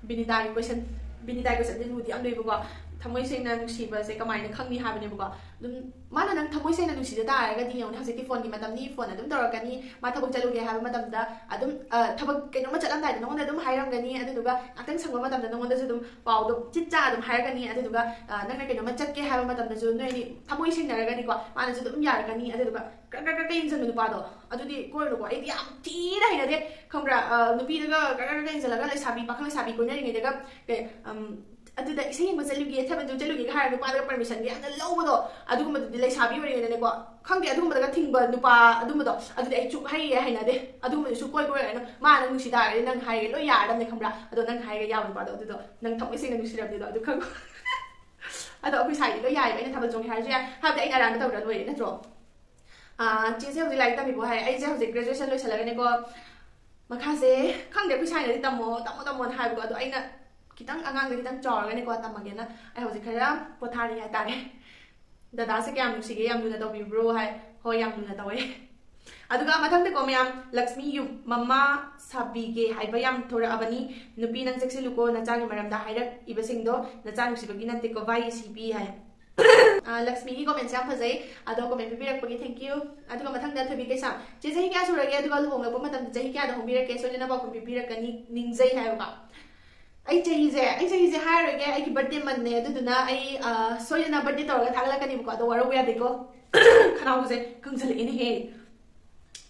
ꯕꯤꯅꯤꯇꯥꯒꯤ question, ꯕꯤꯅꯤꯇꯥꯒꯤ question ꯗꯤ ꯂꯨꯗꯤ ꯌꯥꯝ ꯂꯨꯏꯕꯀꯣ꯫ ꯊꯃꯣꯏ ꯁꯦꯡꯅ ꯅꯨꯡꯁꯤꯕꯁꯦ ꯀꯃꯥꯏꯅ ꯈꯪꯅꯤ ꯍꯥꯏꯕꯅꯦꯕꯀꯣ꯫ ꯑꯗꯨꯝ ꯃꯥꯅ ꯅꯪ ꯊꯃꯣꯏ ꯁꯦꯡꯅ ꯅꯨꯡꯁꯤꯖ ꯇꯥꯔꯒꯗꯤ, ꯌꯦꯡꯉꯨꯅꯦ, ꯍꯧꯖꯤꯛꯇꯤ phone ꯒꯤ ꯃꯇꯝꯅꯤ, phone ꯑꯗꯨꯝ ꯇꯧꯔꯛꯀꯅꯤ꯫ ꯃꯥ ꯊꯕꯛ ꯆꯠꯂꯨꯒꯦ ꯍꯥꯏꯕ ꯃꯇꯝꯗ ꯑꯗꯨꯝ, ꯑ, ꯊꯕꯛ ꯀꯩꯅꯣꯝꯃ ꯆꯠꯂꯝꯗꯥꯏꯗ ꯅꯉꯣꯟꯗ ꯑꯗꯨꯝ ꯍꯥꯏꯔꯝꯒꯅꯤ꯫ ꯑꯗꯨꯗꯨꯒ ꯉꯥꯛꯇꯪ ꯁꯪꯕ ꯃꯇꯝꯗ ꯅꯉꯣꯟꯗꯁꯨ ꯑꯗꯨꯝ ꯄꯥꯎꯗꯣ ꯆꯤꯠ ꯆꯥ ꯑꯗꯨꯝ ꯍꯥꯏꯔꯛꯀꯅꯤ꯫ ꯑꯗꯨꯗꯨꯒ, ꯑ, ꯅꯪꯅ ꯀꯩꯅꯣꯝꯃ ꯆꯠꯀꯦ ꯍꯥꯏꯕ ꯃꯇꯝꯗꯁꯨ ꯅꯣꯏ ꯑꯅꯤ ꯊꯃꯣꯏ ꯁꯦꯡꯅꯔꯒꯅꯤꯀꯣ, ꯃꯥꯅꯁꯨ ꯑꯗꯨꯝ ꯌꯥꯔꯛꯀꯅꯤ꯫ ꯑꯗꯨꯗꯨꯒ ꯀ꯭ꯔꯛ ꯀ꯭ꯔꯛ ꯀ꯭ꯔꯛ ꯌꯦꯡꯁꯤꯟꯕ ꯅꯨꯄꯥꯗꯣ, ꯑꯗꯨꯗꯤ ꯀꯣꯏꯔꯨꯅꯨꯀꯣ꯫ ꯑꯩꯗꯤ ꯌꯥꯝ ꯊꯤꯅ ꯍꯩꯅꯗꯦ, ꯈꯪꯕ꯭ꯔꯥ? ꯑ, ꯅꯨꯄꯤꯗꯒ ꯀ꯭ꯔꯛ ꯀ꯭ꯔꯛ ꯀ꯭ꯔꯛ ꯌꯦꯡꯁꯤꯜꯂꯒ, ꯂꯩꯁꯥꯕꯤ, ꯄꯥꯈꯪ ꯂꯩꯁꯥꯕꯤ ꯀꯣꯏꯅꯔꯤꯉꯩꯗꯒ, ꯀꯩ, ꯑꯝ, ꯑꯗꯨꯗ ꯏꯁꯩ ꯌꯦꯡꯕ ꯆꯠꯂꯨꯒꯦ, ꯊꯥꯕꯜꯁꯨ ꯆꯠꯂꯨꯒꯦꯒ ꯍꯥꯏꯔꯒ ꯅꯨꯄꯥꯗꯒ permission ꯒ ꯌꯥꯝꯅ ꯂꯧꯕꯗꯣ, ꯑꯗꯨꯒꯨꯝꯕꯗꯨꯗꯤ ꯂꯩꯁꯥꯕꯤ ꯑꯣꯏꯔꯤꯉꯩꯗꯅꯦꯀꯣ, ꯈꯪꯗꯦ, ꯑꯗꯨꯒꯨꯝꯕꯗꯒ ꯊꯤꯡꯕ ꯅꯨꯄꯥ ꯑꯗꯨꯝꯕꯗꯣ, ꯑꯗꯨꯗꯤ ꯑꯩ ꯆꯨꯞ ꯍꯩꯌꯦ, ꯍꯩꯅꯗꯦ꯫ ꯑꯗꯨꯒꯨꯝꯕꯗꯨꯁꯨ ꯀꯣꯏꯕ ꯑꯣꯏꯔꯒꯅ ꯃꯥ ꯅꯪ ꯅꯨꯡꯁꯤ ꯇꯥꯔꯒꯗꯤ ꯅꯪ ꯍꯥꯏꯔꯒ ꯂꯣꯏ ꯌꯥꯔꯗꯕꯅꯦ, ꯈꯪꯕ꯭ꯔꯥ? ꯑꯗꯣ ꯅꯪ ꯍꯥꯏꯔꯒ ꯌꯥꯕ ꯅꯨꯄꯥꯗꯣ, ꯑꯗꯨꯗꯣ ꯅꯪ ꯊꯃꯣꯏ ꯁꯦꯡꯅ ꯅꯨꯡꯁꯤꯔꯕꯅꯤꯗꯣ, ꯑꯗꯨ ꯈꯪꯉꯣ꯫ ꯑꯗꯣ ꯑꯩꯈꯣꯏ ꯁꯥꯏꯗꯤ ꯂꯣꯏ ꯌꯥꯏꯑꯕ, ꯑꯩꯅ ꯊꯥꯕꯜ ꯆꯣꯡꯒꯦ ꯍꯥꯏꯔꯁꯨ ꯌꯥꯏ, ꯍꯥꯏꯕꯗꯤ ꯑꯩꯅ ꯑꯔꯥꯟꯕ ꯇꯧꯔ ꯂꯣꯏꯔꯦ, ꯅꯠꯇ꯭ꯔꯣ? ꯑꯥ, ꯆꯦꯁꯦ ꯍꯧꯖꯤꯛ ꯂꯥꯏꯔꯤꯛ ꯇꯝꯃꯤꯕꯣ ꯍꯥꯏ? ꯑꯩꯁꯦ ꯍꯧꯖꯤꯛ graduation ꯂꯣꯏꯁꯜꯂꯒꯅꯦꯀꯣ, ꯃꯈꯥꯁꯦ ꯈꯪꯗꯦ, ꯑꯩꯈꯣꯏ ꯁꯥꯏꯅꯗꯤ "ꯇꯝꯃꯣ, ꯇꯝꯃꯣ, ꯇꯝꯃꯣꯅ" ꯍꯥꯏꯕꯀꯣ꯫ ꯑꯗꯣ ꯑꯩꯅ ꯈꯤꯇꯪ, ꯑꯉꯥꯡꯗ ꯈꯤꯇꯪ ꯆꯥꯎꯔꯒꯅꯦꯀꯣ ꯇꯝꯃꯒꯦꯅ ꯑꯩ ꯍꯧꯖꯤꯛ ꯈꯔ ꯄꯣꯊꯥꯔꯤ ꯍꯥꯏꯇꯥꯔꯦ꯫ "ꯗꯗꯥꯁꯦ ꯀꯌꯥꯝ ꯅꯨꯡꯁꯤꯒꯦ, ꯌꯥꯝ ꯂꯨꯅ ꯇꯧꯕꯤꯕ꯭ꯔꯣ?" ꯍꯥꯏ꯫ "ꯍꯣꯏ, ꯌꯥꯝ ꯂꯨꯅ ꯇꯧꯋꯦ"꯫ ꯑꯗꯨꯒ ꯃꯊꯪꯗꯀꯣ ꯃꯌꯥꯝ, ꯂꯛꯁꯃꯤ ꯌꯨꯝ ꯃꯃꯥ ꯁꯥꯕꯤꯒꯦ ꯍꯥꯏꯕ ꯌꯥꯝ ꯊꯣꯔꯛꯑꯕꯅꯤ꯫ "ꯅꯨꯄꯤ, ꯅꯪ ꯆꯦꯛꯁꯤꯜꯂꯨꯀꯣ, ꯅꯆꯥꯒꯤ ꯃꯔꯝꯗ ꯍꯥꯏꯔꯛꯏꯕꯁꯤꯡꯗꯣ ꯅꯆꯥ ꯅꯨꯡꯁꯤꯕꯒꯤ ꯅꯠꯇꯦꯀꯣ, ꯚꯥꯏ ꯁꯤꯕꯤ" ꯍꯥꯏ꯫ ꯑ, ꯂꯛꯁꯃꯤꯒꯤ comment ꯁꯦ ꯌꯥꯝ ꯐꯖꯩ꯫ ꯑꯗꯣ comment ꯄꯤꯕꯤꯔꯛꯄꯒꯤ thank you꯫ ꯑꯗꯨꯒ ꯃꯊꯪꯗ ꯊꯣꯏꯕꯤ ꯀꯩꯁꯥꯝ, "ꯆꯦ, ꯆꯍꯤ ꯀꯌꯥ ꯁꯨꯔꯒꯦ? ꯑꯗꯨꯒ ꯂꯨꯍꯣꯡꯂꯛꯄ ꯃꯇꯝꯗ ꯆꯍꯤ ꯀꯌꯥꯗ ꯍꯣꯡꯕꯤꯔꯛꯀꯦ? ꯁꯣꯏꯗꯅ ꯄꯥꯎꯈꯨꯝ ꯄꯤꯕꯤꯔꯛꯀꯅꯤ, ꯅꯤꯡꯖꯩ" ꯍꯥꯏꯕꯀꯣ꯫ ꯑꯩ ꯆꯍꯤꯁꯦ, ꯑꯩ ꯆꯍꯤꯁꯦ ꯍꯥꯏꯔꯔꯣꯏꯒꯦ, ꯑꯩꯒꯤ birthday month ꯅꯦ, ꯑꯗꯨꯗꯨꯅ ꯑꯩ, ꯑ, ꯁꯣꯏꯗꯅ birthday ꯇꯧꯔꯒ ꯊꯥꯒꯠꯂꯛꯀꯅꯤꯕꯀꯣ꯫ ꯑꯗꯣ ꯋꯥꯔꯧꯕ ꯌꯥꯗꯦꯀꯣ꯫ ꯈꯅꯥꯎꯁꯦ ꯀꯪꯁꯤꯜꯂꯛꯑꯦꯅꯦꯍꯦ꯫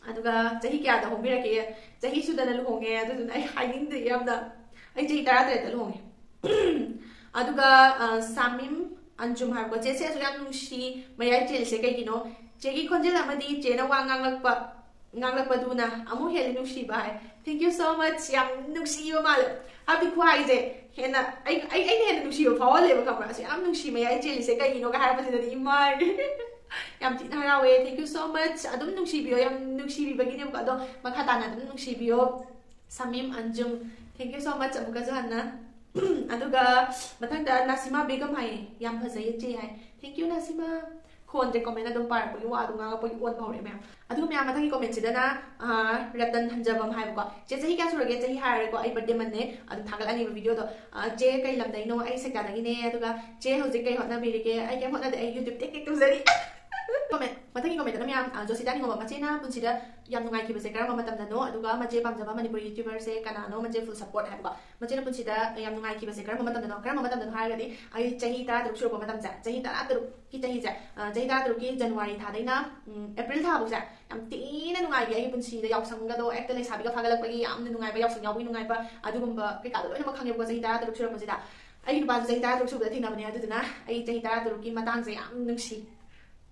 ꯑꯗꯨꯒ ꯆꯍꯤ ꯀꯌꯥꯗ ꯍꯣꯡꯕꯤꯔꯛꯀꯦ? ꯆꯍꯤ ꯁꯨꯗꯅ ꯂꯨꯍꯣꯡꯉꯦ, ꯑꯗꯨꯗꯨꯅ ꯑꯩ ꯍꯥꯏꯅꯤꯡꯗꯦ ꯌꯥꯝꯅ꯫ ꯑꯩ ꯆꯍꯤ ꯇꯔꯥ ꯇꯔꯦꯠꯇ ꯂꯨꯍꯣꯡꯉꯦ꯫ ꯑꯗꯨꯒ ꯑ, ꯁꯥꯃꯤꯝ ꯑꯟꯖꯨꯝ ꯍꯥꯏꯕꯀꯣ, "ꯆꯦꯁꯦ ꯑꯁꯨꯛ ꯌꯥꯝ ꯅꯨꯡꯁꯤ, ꯃꯌꯥꯏ ꯆꯦꯜꯂꯤꯁꯦ ꯀꯩꯒꯤꯅꯣ? ꯆꯦꯒꯤ ꯈꯣꯟꯖꯦꯜ ꯑꯃꯗꯤ ꯆꯦꯅ ꯋꯥ ꯉꯥꯡꯂꯛꯄ, ꯉꯥꯡꯂꯛꯄꯗꯨꯅ ꯑꯃꯨꯛ ꯍꯦꯜꯂꯤ ꯅꯨꯡꯁꯤꯕ" ꯍꯥꯏ꯫ Thank you so much, ꯌꯥꯝ ꯅꯨꯡꯁꯤꯕ ꯃꯥꯜꯂꯦ꯫ ꯍꯥꯏꯕꯗꯤ ꯈꯨꯍꯥꯏꯁꯦ ꯍꯦꯟꯅ ꯑꯩ, ꯑꯩ, ꯑꯩꯅ ꯍꯦꯟꯅ ꯅꯨꯡꯁꯤꯕ ꯐꯥꯎꯍꯜꯂꯦꯕ, ꯈꯪꯕ꯭ꯔꯥ? "ꯑꯁꯨꯛ ꯌꯥꯝ ꯅꯨꯡꯁꯤ, ꯃꯌꯥꯏ ꯆꯦꯜꯂꯤꯁꯦ ꯀꯩꯒꯤꯅꯣꯒ" ꯍꯥꯏꯔꯛꯄꯁꯤꯗꯗꯤ ꯏꯃꯥꯏ꯫ ꯌꯥꯝ ꯊꯤꯅ ꯍꯔꯥꯎꯋꯦ꯫ Thank you so much, ꯑꯗꯨꯝ ꯅꯨꯡꯁꯤꯕꯤꯌꯣ, ꯌꯥꯝ ꯅꯨꯡꯁꯤꯕꯤꯕꯒꯤꯅꯦꯕꯀꯣ, ꯑꯗꯣ ꯃꯈꯥ ꯇꯥꯅ ꯑꯗꯨꯝ ꯅꯨꯡꯁꯤꯕꯤꯌꯣ꯫ ꯁꯃꯤꯝ ꯑꯟꯖꯨꯝ, thank you so much ꯑꯃꯨꯛꯀꯁꯨ ꯍꯟꯅ꯫ ꯑꯗꯨꯒ ꯃꯊꯪꯗ ꯅꯥꯁꯤꯃꯥ ꯕꯦꯒꯝ ꯍꯥꯏꯌꯦ, "ꯌꯥꯝ ꯐꯖꯩ ꯏꯆꯦ" ꯍꯥꯏ꯫ Thank you ꯅꯥꯁꯤꯃꯥ꯫ ꯈꯣꯟꯁꯦ comment ꯑꯗꯨꯝ ꯄꯥꯔꯛꯄꯒꯤ, ꯋꯥ ꯑꯗꯨꯝ ꯉꯥꯡꯉꯛꯄꯒꯤ ꯑꯣꯟꯕ ꯍꯧꯔꯛꯑꯦ ꯃꯌꯥꯝ꯫ ꯑꯗꯨꯒ ꯃꯌꯥꯝ, ꯃꯊꯪꯒꯤ commentꯁꯤꯗꯅ, ꯑ, ꯔꯇꯟ ꯍꯟꯖꯕꯝ ꯍꯥꯏꯕꯀꯣ, "ꯆꯦ ꯆꯍꯤ ꯀꯌꯥ ꯁꯨꯔꯒꯦ?" ꯆꯍꯤ ꯍꯥꯏꯔꯦꯀꯣ, ꯑꯩ birthday monthꯅꯦ ꯑꯗꯨꯝ ꯊꯥꯒꯠꯂꯛꯑꯅꯤꯕ videoꯗꯣ꯫ "ꯑ, ꯆꯦ ꯀꯩ ꯂꯝꯗꯩꯅꯣ?" "ꯑꯩ ꯁꯦꯛꯇꯥꯗꯒꯤꯅꯦ"꯫ ꯑꯗꯨꯒ "ꯆꯦ ꯍꯧꯖꯤꯛ ꯀꯩ ꯍꯣꯠꯅꯕꯤꯔꯤꯒꯦ?" "ꯑꯩ ꯀꯩꯝ ꯍꯣꯠꯅꯗꯦ, ꯑꯩ YouTube ꯇꯦꯛ ꯇꯦꯛ ꯇꯧꯖꯔꯤ"꯫ Comment, ꯃꯊꯪꯒꯤ commentꯇꯅ ꯃꯌꯥꯝ, ꯑ, ꯖꯣꯁꯤꯇꯥ ꯅꯤꯡꯉꯣꯝꯕꯝ, "ꯃꯆꯦꯅ ꯄꯨꯟꯁꯤꯗ ꯌꯥꯝ ꯅꯨꯡꯉꯥꯏꯈꯤꯕꯁꯦ ꯀꯔꯝꯕ ꯃꯇꯝꯗꯅꯣ? ꯑꯗꯨꯒ ꯃꯆꯦ ꯄꯥꯝꯖꯕ ꯃꯅꯤꯄꯨꯔꯤ YouTuberꯁꯦ ꯀꯅꯥꯅꯣ? ꯃꯆꯦ full support" ꯍꯥꯏꯕꯀꯣ꯫ ꯃꯆꯦꯅ ꯄꯨꯟꯁꯤꯗ ꯌꯥꯝ ꯅꯨꯡꯉꯥꯏꯈꯤꯕꯁꯦ ꯀꯔꯝꯕ ꯃꯇꯝꯗꯅꯣ? ꯀꯔꯝꯕ ꯃꯇꯝꯗꯅꯣ ꯍꯥꯏꯔꯒꯗꯤ ꯑꯩ ꯆꯍꯤ ꯇꯔꯥ ꯇꯔꯨꯛ ꯁꯨꯔꯛꯄ ꯃꯇꯝꯁꯦ, ꯆꯍꯤ ꯇꯔꯥ ꯇꯔꯨꯛꯀꯤ ꯆꯍꯤꯁꯦ, ꯑ, ꯆꯍꯤ ꯇꯔꯥ ꯇꯔꯨꯛꯀꯤ January ꯊꯥꯗꯩꯅ, ꯎꯝ, April ꯊꯥꯐꯧꯁꯦ ꯌꯥꯝ ꯊꯤꯅ ꯅꯨꯡꯉꯥꯏꯈꯤ꯫ ꯑꯩꯒꯤ ꯄꯨꯟꯁꯤꯗ ꯌꯥꯎꯁꯪꯒꯗꯣ ꯍꯦꯛꯇ ꯂꯩꯁꯥꯕꯤꯒ ꯐꯥꯒꯠꯂꯛꯄꯒꯤ ꯌꯥꯝꯅ ꯅꯨꯡꯉꯥꯏꯕ, ꯌꯥꯎꯁꯪ ꯌꯥꯎꯕꯒꯤ ꯅꯨꯡꯉꯥꯏꯕ, ꯑꯗꯨꯒꯨꯝꯕ ꯀꯩꯀꯥꯗꯣ ꯂꯣꯏꯅꯃꯛ ꯈꯪꯉꯦꯕꯀꯣ, ꯆꯍꯤ ꯇꯔꯥ ꯇꯔꯨꯛ ꯁꯨꯔꯛꯄꯁꯤꯗ꯫ ꯑꯩꯒꯤ ꯅꯨꯄꯥꯁꯨ ꯆꯍꯤ ꯇꯔꯥ ꯇꯔꯨꯛ ꯁꯨꯕꯗ ꯊꯦꯡꯅꯕꯅꯦ, ꯑꯗꯨꯗꯨꯅ ꯑꯩ ꯆꯍꯤ ꯇꯔꯥ ꯇꯔꯨꯛꯀꯤ ꯃꯇꯥꯡꯁꯦ ꯌꯥꯝ ꯅꯨꯡꯁꯤ꯫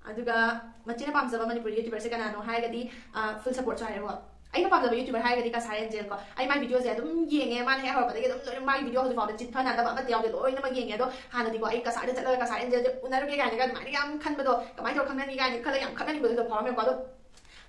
ꯑꯗꯨꯒ ꯃꯆꯦꯅ ꯄꯥꯝꯖꯕ ꯃꯅꯤꯄꯨꯔꯤ YouTuberꯁꯦ ꯀꯅꯥꯅꯣ ꯍꯥꯏꯔꯒꯗꯤ, ꯑ, full supportꯁꯨ ꯍꯥꯏꯔꯦꯀꯣ꯫ ꯑꯩꯅ ꯄꯥꯝꯖꯕ YouTuber ꯍꯥꯏꯔꯒꯗꯤ ꯀꯁꯥꯔ ꯑꯦꯟꯖꯦꯜ ꯀꯣ꯫ ꯑꯩ ꯃꯥꯏ videoꯁꯦ ꯑꯗꯨꯝ ꯌꯦꯡꯉꯦ, ꯃꯥꯅ ꯍꯦꯛ ꯍꯧꯔꯛꯄꯗꯒꯤ ꯑꯗꯨꯝ ꯂꯣꯏꯅ ꯃꯥꯒꯤ video ꯍꯧꯖꯤꯛ ꯐꯥꯎꯗ ꯆꯤꯠ ꯐꯅꯗꯕ ꯑꯃꯠꯇ ꯌꯥꯎꯗꯦ, ꯂꯣꯏꯅꯃꯛ ꯌꯦꯡꯉꯦ꯫ ꯑꯗꯣ ꯍꯥꯟꯅꯗꯤꯀꯣ ꯑꯩ ꯀꯁꯥꯔꯗ ꯆꯠꯂꯒ ꯀꯁꯥꯔ ꯑꯦꯟꯖꯦꯜꯁꯦ ꯎꯅꯔꯨꯒꯦ ꯀꯥꯏꯅꯒ ꯑꯗꯨꯃꯥꯏꯅ ꯌꯥꯝ ꯈꯟꯕꯗꯣ, ꯀꯃꯥꯏꯅ ꯇꯧꯔ ꯈꯪꯅꯅꯤ ꯀꯥꯏꯅ ꯈꯜꯂꯒ ꯌꯥꯝ ꯈꯠꯅꯅꯤꯡꯕꯗꯣ ꯑꯗꯨꯝ ꯐꯥꯎꯔꯝꯃꯦꯕꯀꯣ꯫ ꯑꯗꯣ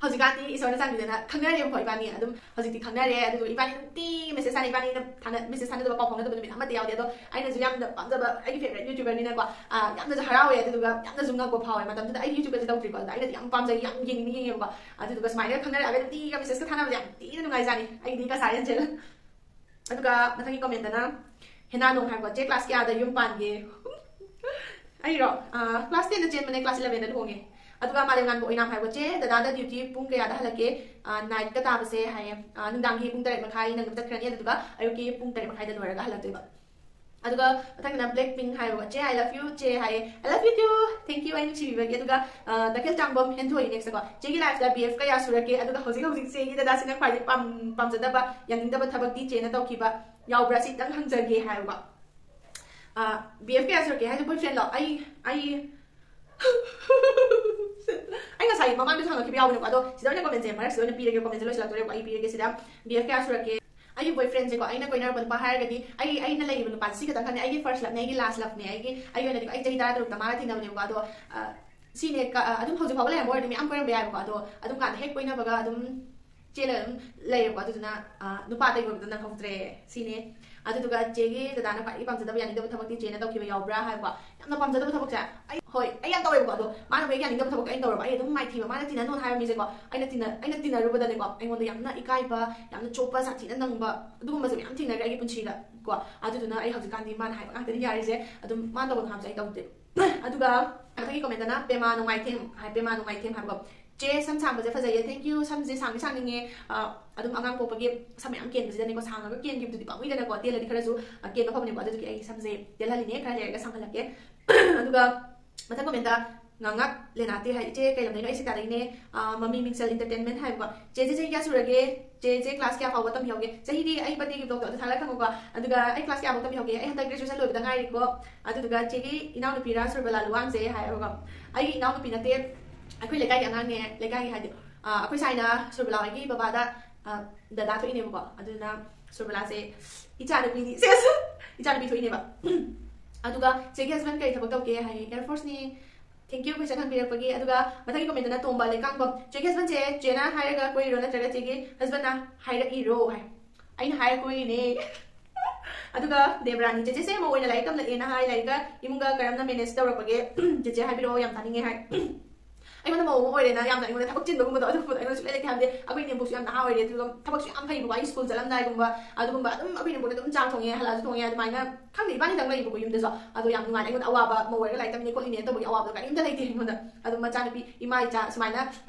ꯍꯧꯖꯤꯛꯀꯥꯟꯗꯤ ꯏꯁꯣꯔꯅ ꯆꯥꯟꯕꯤꯗꯅ ꯈꯪꯅꯔꯦꯕꯀꯣ ꯏꯕꯥꯅꯤ꯫ ꯑꯗꯨꯝ ꯍꯧꯖꯤꯛꯇꯤ ꯈꯪꯅꯔꯦ, ꯑꯗꯨꯗꯨꯒ ꯏꯕꯥꯅꯤ ꯅꯨꯡꯇꯤꯒꯤ message ꯊꯥꯅ, ꯏꯕꯥꯅꯤꯅ ꯊꯥꯅ, message ꯊꯥꯅꯗꯕ, ꯄꯥꯎ ꯐꯥꯎꯅꯗꯕ ꯅꯨꯃꯤꯠ ꯑꯃꯠꯇ ꯌꯥꯎꯗꯦ꯫ ꯑꯗꯣ ꯑꯩꯅꯁꯨ ꯌꯥꯝꯅ ꯄꯥꯝꯖꯕ ꯑꯩꯒꯤ favourite YouTuberꯅꯤꯅꯀꯣ, ꯑ, ꯌꯥꯝꯅꯁꯨ ꯍꯔꯥꯎꯋꯦ, ꯑꯗꯨꯗꯨꯒ ꯌꯥꯝꯅꯁꯨ ꯉꯛꯄ ꯐꯥꯎꯋꯦ꯫ ꯃꯇꯝꯗꯨꯗ ꯑꯩꯗꯤ YouTuberꯁꯦ ꯇꯧꯗ꯭ꯔꯤꯀꯣ, ꯑꯗꯨꯗ ꯑꯩꯅꯗꯤ ꯌꯥꯝ ꯄꯥꯝꯖꯩ, ꯌꯥꯝ ꯌꯦꯡꯅꯤꯡ ꯌꯦꯡꯉꯦꯕꯀꯣ꯫ ꯑꯗꯨꯗꯨꯒ ꯁꯨꯃꯥꯏꯅ ꯈꯪꯅꯔꯛꯑꯒ ꯅꯨꯡꯇꯤꯒꯤ messageꯀ ꯊꯥꯅꯕꯁꯦ ꯌꯥꯝ ꯊꯤꯅ ꯅꯨꯡꯉꯥꯏꯖꯥꯠꯅꯤ ꯑꯩꯒꯤꯗꯤ ꯀꯁꯥꯔ ꯑꯦꯟꯖꯦꯜ꯫ ꯑꯗꯨꯒ ꯃꯊꯪꯒꯤ commentꯇꯅ ꯍꯦꯅꯥ ꯅꯣꯡ ꯍꯥꯏꯕꯀꯣ, "ꯆꯦ class ꯀꯌꯥꯗ ꯌꯨꯝ ꯄꯥꯟꯒꯦ?" ꯑꯩꯔꯣ? ꯑ, class tenꯗ ꯆꯦꯟꯕꯅꯦ, class elevenꯗ ꯂꯨꯍꯣꯡꯉꯦ꯫ ꯑꯗꯨꯒ ꯃꯥꯂꯦꯝꯉꯥꯟꯕ ꯑꯣꯏꯅꯥꯝ ꯍꯥꯏꯕꯀꯣ, "ꯆꯦ, ꯗꯗꯥꯗ duty ꯄꯨꯡ ꯀꯌꯥꯗ ꯍꯜꯂꯛꯀꯦ?" ꯑ, nightꯀ ꯇꯥꯕꯁꯦ ꯍꯥꯏꯌꯦ꯫ ꯑ, ꯅꯨꯡꯗꯥꯡꯒꯤ ꯄꯨꯡ ꯇꯔꯦꯠ ꯃꯈꯥꯏ ꯅꯪꯅꯕ ꯆꯠꯈ꯭ꯔꯅꯤ, ꯑꯗꯨꯗꯨꯒ ꯑꯌꯨꯛꯀꯤ ꯄꯨꯡ ꯇꯔꯦꯠ ꯃꯈꯥꯏꯗ ꯂꯣꯏꯔꯒ ꯍꯜꯂꯛꯇꯣꯏꯕ꯫ ꯑꯗꯨꯒ ꯃꯊꯪꯗꯅ ꯕ꯭ꯂꯦꯛ ꯄꯤꯡ ꯍꯥꯏꯕꯀꯣ꯫ ꯆꯦ, I love you, ꯆꯦ ꯍꯥꯏꯌꯦ꯫ I love you too, thank you, ꯑꯩ ꯅꯨꯡꯁꯤꯕꯤꯕꯒꯤ꯫ ꯑꯗꯨꯒ ꯇꯈꯦꯜ ꯆꯥꯡꯕꯝ ꯍꯦꯟꯊꯣꯏ next ꯀꯣ꯫ ꯆꯦꯒꯤ life ꯇ B F ꯀꯌꯥ ꯁꯨꯔꯛꯀꯦ? ꯑꯗꯨꯒ ꯍꯧꯖꯤꯛ ꯍꯧꯖꯤꯛ ꯆꯦꯒꯤ ꯗꯗꯥꯁꯤꯅ ꯈ꯭ꯋꯥꯏꯗꯒꯤ ꯄꯥꯝ ꯄꯥꯝꯖꯗꯕ, ꯌꯥꯅꯤꯡꯗꯕ ꯊꯕꯛꯇꯤ ꯆꯦꯅ ꯇꯧꯈꯤꯕ ꯌꯥꯎꯕ꯭ꯔꯥ? ꯁꯤꯇꯪ ꯍꯪꯖꯒꯦ ꯍꯥꯏꯕꯀꯣ꯫ B F ꯀꯌꯥ ꯁꯨꯔꯛꯀꯦ ꯍꯥꯏꯁꯦ boyfriend ꯂꯣ? ꯑꯩ ꯑꯩ ꯑꯩ ꯉꯁꯥꯏ ꯃꯃꯥꯡꯗꯁꯨ ꯍꯪꯉꯛꯈꯤꯕ ꯌꯥꯎꯕꯅꯦꯀꯣ꯫ ꯑꯗꯣ ꯁꯤꯗ ꯑꯣꯏꯅ comment ꯁꯦ ꯃꯔꯛꯁꯤꯗ ꯑꯣꯏꯅ ꯄꯤꯔꯒꯦ꯫ Comment ꯁꯦ ꯂꯣꯏꯁꯤꯜꯂꯛꯇꯣꯔꯦꯀꯣ꯫ ꯑꯩ ꯄꯤꯔꯒꯦ ꯁꯤꯗ꯫ B F ꯀꯌꯥ ꯁꯨꯔꯛꯀꯦ? ꯑꯩꯒꯤ boyfriend ꯁꯦꯀꯣ, ꯑꯩꯅ ꯀꯣꯏꯅꯔꯛꯄ ꯅꯨꯄꯥ ꯍꯥꯏꯔꯒꯗꯤ ꯑꯩ ꯑꯩꯅ ꯂꯩꯔꯤꯕ ꯅꯨꯄꯥꯁꯦ ꯁꯤ ꯈꯛꯇꯪ ꯈꯪꯉꯦ꯫ ꯑꯩꯒꯤ first love ꯅꯦ, ꯑꯩꯒꯤ last love ꯅꯦ꯫ ꯑꯩꯒꯤ ꯑꯩꯒꯤ ꯑꯣꯏꯅꯗꯤ ꯑꯩ ꯆꯍꯤ ꯇꯔꯥ ꯇꯔꯨꯛꯇ ꯃꯥꯒ ꯊꯦꯡꯅꯕꯅꯦꯕꯀꯣ꯫ ꯑꯗꯣ ꯁꯤꯅꯦ꯫ ꯑꯗꯨꯝ ꯍꯧꯖꯤꯛ ꯐꯥꯎꯕ ꯂꯩꯔꯝꯕ ꯑꯣꯏꯔꯗꯤ ꯃꯌꯥꯝ ꯀꯣꯏꯔꯝꯕ ꯌꯥꯏꯕꯀꯣ꯫ ꯑꯗꯣ ꯑꯗꯨꯝ ꯀꯥꯟꯗ ꯍꯦꯛ ꯀꯣꯏꯅꯕꯒ ꯑꯗꯨꯝ ꯆꯦꯜꯂꯒ ꯑꯗꯨꯝ ꯂꯩꯔꯦꯀꯣ꯫ ꯑꯗꯨꯗꯨꯅ ꯅꯨꯄꯥ ꯑꯇꯩ ꯀꯣꯏꯕꯗꯣ ꯅꯪꯍꯧꯗ꯭ꯔꯦ꯫ ꯁꯤꯅꯦ꯫ ꯑꯗꯨꯗꯨꯒ ꯆꯦꯒꯤ ꯗꯗꯥꯅ ꯈ꯭ꯋꯥꯏꯗꯒꯤ ꯄꯥꯝꯖꯗꯕ, ꯌꯥꯅꯤꯡꯗꯕ ꯊꯕꯛꯇꯤ ꯆꯦꯅ ꯇꯧꯈꯤꯕ ꯌꯥꯎꯕ꯭ꯔꯥ ꯍꯥꯏꯕꯀꯣ꯫ ꯌꯥꯝꯅ ꯄꯥꯝꯖꯗꯕ ꯊꯕꯛꯁꯦ ꯑꯩ, ꯍꯣꯏ, ꯑꯩ ꯌꯥꯝ ꯇꯧꯋꯦꯕꯀꯣ꯫ ꯑꯗꯣ ꯃꯥꯅ ꯍꯦꯛ ꯌꯥꯅꯤꯡꯗꯕ ꯊꯕꯛꯇꯣ ꯑꯩꯅ ꯇꯧꯔꯕ, ꯑꯩ ꯑꯗꯨꯝ ꯃꯥꯏꯊꯤꯕ꯫ ꯃꯥꯅ ꯇꯤꯟꯅꯅꯣ ꯍꯥꯏꯕ ꯃꯤꯁꯦꯀꯣ, ꯑꯩꯅ ꯇꯤꯟꯅ ꯑꯩꯅ ꯇꯤꯟꯅꯔꯨꯕꯗꯅꯦꯀꯣ, ꯑꯩꯉꯣꯟꯗ ꯌꯥꯝꯅ ꯏꯀꯥꯏꯕ, ꯌꯥꯝꯅ ꯆꯣꯞꯄ, ꯁꯥꯊꯤꯅ ꯅꯪꯕ, ꯑꯗꯨꯒꯨꯝꯕꯁꯦ ꯃꯌꯥꯝ ꯊꯦꯡꯅꯔꯦ ꯑꯩꯒꯤ ꯄꯨꯟꯁꯤꯗ ꯀꯣ꯫ ꯑꯗꯨꯗꯨꯅ ꯑꯩ ꯍꯧꯖꯤꯛꯀꯥꯟꯗꯤ ꯃꯥꯅ ꯍꯥꯏꯕ ꯉꯥꯛꯇꯅꯤ ꯌꯥꯔꯤꯁꯦ꯫ ꯑꯗꯨꯝ ꯃꯥꯅ ꯇꯧꯒꯅꯣ ꯍꯥꯏꯕꯁꯦ ꯑꯩ ꯇꯧꯗꯦ꯫ ꯑꯗꯨꯒ ꯃꯊꯪꯒꯤ comment ꯇꯅ ꯄꯦꯃꯥ ꯅꯣꯡꯃꯥꯏꯊꯦꯝ ꯍꯥꯏ꯫ ꯄꯦꯃꯥ ꯅꯣꯡꯃꯥꯏꯊꯦꯝ ꯍꯥꯏꯕꯀꯣ꯫ ꯆꯦ, ꯁꯝ ꯁꯥꯡꯕꯁꯦ ꯐꯖꯩꯌꯦ꯫ Thank you꯫ ꯁꯝꯁꯦ ꯁꯥꯡꯗꯤ ꯁꯥꯡꯅꯤꯡꯉꯦ꯫ ꯑꯗꯨꯝ ꯑꯉꯥꯡ ꯄꯣꯛꯄꯒꯤ ꯁꯝ ꯃꯌꯥꯝ ꯀꯦꯟꯕꯁꯤꯗꯅꯦꯀꯣ, ꯁꯥꯡꯉꯒ ꯀꯦꯟꯈꯤꯕꯗꯨꯗꯤ ꯄꯥꯝꯃꯨꯏꯗꯅꯀꯣ꯫ ꯇꯦꯜꯂꯗꯤ ꯈꯔꯁꯨ ꯀꯦꯟꯕ ꯐꯕꯅꯦꯀꯣ꯫ ꯑꯗꯨꯗꯨꯒꯤ ꯑꯩ ꯁꯝꯁꯦ ꯇꯦꯜꯍꯜꯂꯤꯅꯦ꯫ ꯈꯔ ꯂꯩꯔꯒ ꯁꯥꯡꯍꯜꯂꯛꯀꯦ꯫ ꯑꯗꯨꯒ ꯃꯊꯪ comment ꯇ ꯉꯥꯉꯛ ꯂꯦꯅꯥꯇꯦ ꯍꯥꯏ꯫ ꯏꯆꯦ, ꯀꯩ ꯂꯝꯗꯩꯅꯣ? ꯑꯩ ꯁꯤꯇꯥꯗꯩꯅꯦ꯫ ꯃꯃꯤ ꯃꯤꯡꯁꯦꯜ entertainment ꯍꯥꯏꯕꯀꯣ꯫ ꯆꯦꯁꯦ ꯆꯍꯤ ꯀꯌꯥ ꯁꯨꯔꯒꯦ? ꯆꯦꯁꯦ class ꯀꯌꯥ ꯐꯥꯎꯕ ꯇꯝꯕꯤꯍꯧꯒꯦ? ꯆꯍꯤꯗꯤ ꯑꯩ birthday ꯒꯤ vlog ꯇꯣ ꯑꯗꯨ ꯊꯥꯒꯠꯂꯛꯈ꯭ꯔꯕꯀꯣ꯫ ꯑꯗꯨꯒ ꯑꯩ class ꯀꯌꯥ ꯐꯥꯎ ꯇꯝꯕꯤꯍꯧꯒꯦ? ꯑꯩ ꯍꯟꯗꯛ graduation ꯂꯣꯏꯕꯗ ꯉꯥꯏꯔꯤꯀꯣ꯫ ꯑꯗꯨꯗꯨꯒ ꯆꯦꯒꯤ ꯏꯅꯥꯎꯅꯨꯄꯤꯔꯥ ꯁꯨꯔꯕꯂꯥ ꯂꯨꯋꯥꯡꯁꯦ ꯍꯥꯏꯌꯦꯕꯀꯣ꯫ ꯑꯩꯒꯤ ꯏꯅꯥꯎꯅꯨꯄꯤ ꯅꯠꯇꯦ, ꯑꯩꯈꯣꯏ ꯂꯩꯀꯥꯏꯒꯤ ꯑꯉꯥꯡꯅꯦ꯫ ꯂꯩꯀꯥꯏꯒꯤ ꯍꯥꯏꯗꯤ ꯑꯩꯈꯣꯏ ꯁꯥꯏꯅ ꯁꯨꯔꯕꯂꯥ ꯍꯣꯏꯒꯤ ꯕꯕꯥꯗ ꯗꯗꯥ ꯊꯣꯛꯏꯅꯦꯕꯀꯣ꯫ ꯑꯗꯨꯅ ꯁꯨꯔꯕꯂꯥꯁꯦ ꯏꯆꯥꯅꯨꯄꯤꯅꯤ꯫ ꯁꯦꯁ! ꯏꯆꯥꯅꯨꯄꯤ ꯊꯣꯛꯏꯅꯦꯕ꯫ ꯑꯗꯨꯒ ꯆꯦꯒꯤ husband ꯀꯔꯤ ꯊꯕꯛ ꯇꯧꯒꯦ ꯍꯥꯏꯌꯦ꯫ Air Force ꯅꯤ꯫ Thank you question ꯍꯪꯕꯤꯔꯛꯄꯒꯤ꯫ ꯑꯗꯨꯒ ꯃꯊꯪꯒꯤ comment ꯇꯅ ꯇꯣꯝꯕ ꯂꯩꯀꯥꯡꯕꯝ, ꯆꯦꯒꯤ husband ꯁꯦ ꯆꯦꯅ ꯍꯥꯏꯔꯒ ꯀꯣꯏꯔꯤꯔꯣ ꯅꯠꯇ꯭ꯔꯒ ꯆꯦꯒꯤ husband ꯅ ꯍꯥꯏꯔꯛꯏꯔꯣ ꯍꯥꯏ꯫ ꯑꯩꯅ ꯍꯥꯏꯔ ꯀꯣꯏꯔꯤꯅꯦ꯫ ꯑꯗꯨꯒ ꯗꯦꯕꯔꯥꯅꯤ, ꯆꯦꯆꯦꯁꯦ ꯃꯧ ꯑꯣꯏꯅ ꯂꯥꯏꯔꯤꯛ ꯇꯝꯂꯛꯑꯦꯅ ꯍꯥꯏ, ꯂꯥꯏꯔꯤꯛꯀ ꯏꯃꯨꯡꯒ ꯀꯔꯝꯅ manage ꯇꯧꯔꯛꯄꯒꯦ? ꯆꯦꯆꯦ ꯍꯥꯏꯕꯤꯔꯛꯑꯣ, ꯌꯥꯝ ꯇꯥꯅꯤꯡꯉꯦ ꯍꯥꯏ꯫ ꯑꯩꯉꯣꯟꯗ ꯃꯧ ꯑꯃ ꯑꯣꯏꯔꯦꯅ ꯌꯥꯝꯅ ꯑꯩꯉꯣꯟꯗ ꯊꯕꯛ ꯆꯤꯟꯕꯒꯨꯝꯕꯗꯣ ꯑꯗꯨꯒꯨꯝꯕꯗꯣ ꯑꯩꯉꯣꯟꯗ ꯁꯨꯡꯂꯩ ꯂꯩꯇꯦ꯫ ꯍꯥꯏꯕꯗꯤ ꯑꯩꯈꯣꯏ ꯏꯅꯦꯝꯕꯣꯛꯁꯨ ꯌꯥꯝ ꯅꯍꯥ ꯑꯣꯏꯔꯤ, ꯑꯗꯨꯒ ꯊꯕꯛꯁꯨ ꯌꯥꯝ ꯐꯩꯕꯀꯣ꯫ ꯑꯩ ꯁ꯭ꯀꯨꯜ ꯆꯠꯂꯝꯗꯥꯏꯒꯨꯝꯕ ꯑꯗꯨꯒꯨꯝꯕ ꯑꯗꯨꯝ ꯑꯩꯈꯣꯏ ꯏꯅꯦꯝꯕꯣꯛꯅ ꯑꯗꯨꯝ ꯆꯥꯛ ꯊꯣꯡꯉꯦ, ꯍꯜꯂꯛꯑꯁꯨ ꯊꯣꯡꯉꯦ꯫ ꯑꯗꯨꯃꯥꯏꯅ ꯈꯪꯗꯦ, ꯏꯕꯥꯅꯤꯗꯪ ꯂꯩꯕꯀꯣ ꯌꯨꯝꯗꯁꯨ꯫ ꯑꯗꯣ ꯌꯥꯝ ꯅꯨꯡꯉꯥꯏꯅ ꯑꯩꯉꯣꯟꯗ ꯑꯋꯥꯕ, ꯃꯧ ꯑꯣꯏꯔꯒ ꯂꯥꯏꯔꯤꯛ ꯇꯝꯃꯤꯅꯦ ꯈꯣꯠꯂꯤꯅꯦ ꯇꯧꯕꯒꯤ ꯑꯋꯥꯕꯗꯣ ꯀꯔꯤꯝꯇ ꯂꯩꯇꯦ ꯑꯩꯉꯣꯟꯗ꯫ ꯑꯗꯨꯝ ꯃꯆꯥꯅꯨꯄꯤ, ꯏꯃꯥ ꯏꯆꯥ ꯁꯨꯃꯥꯏꯅ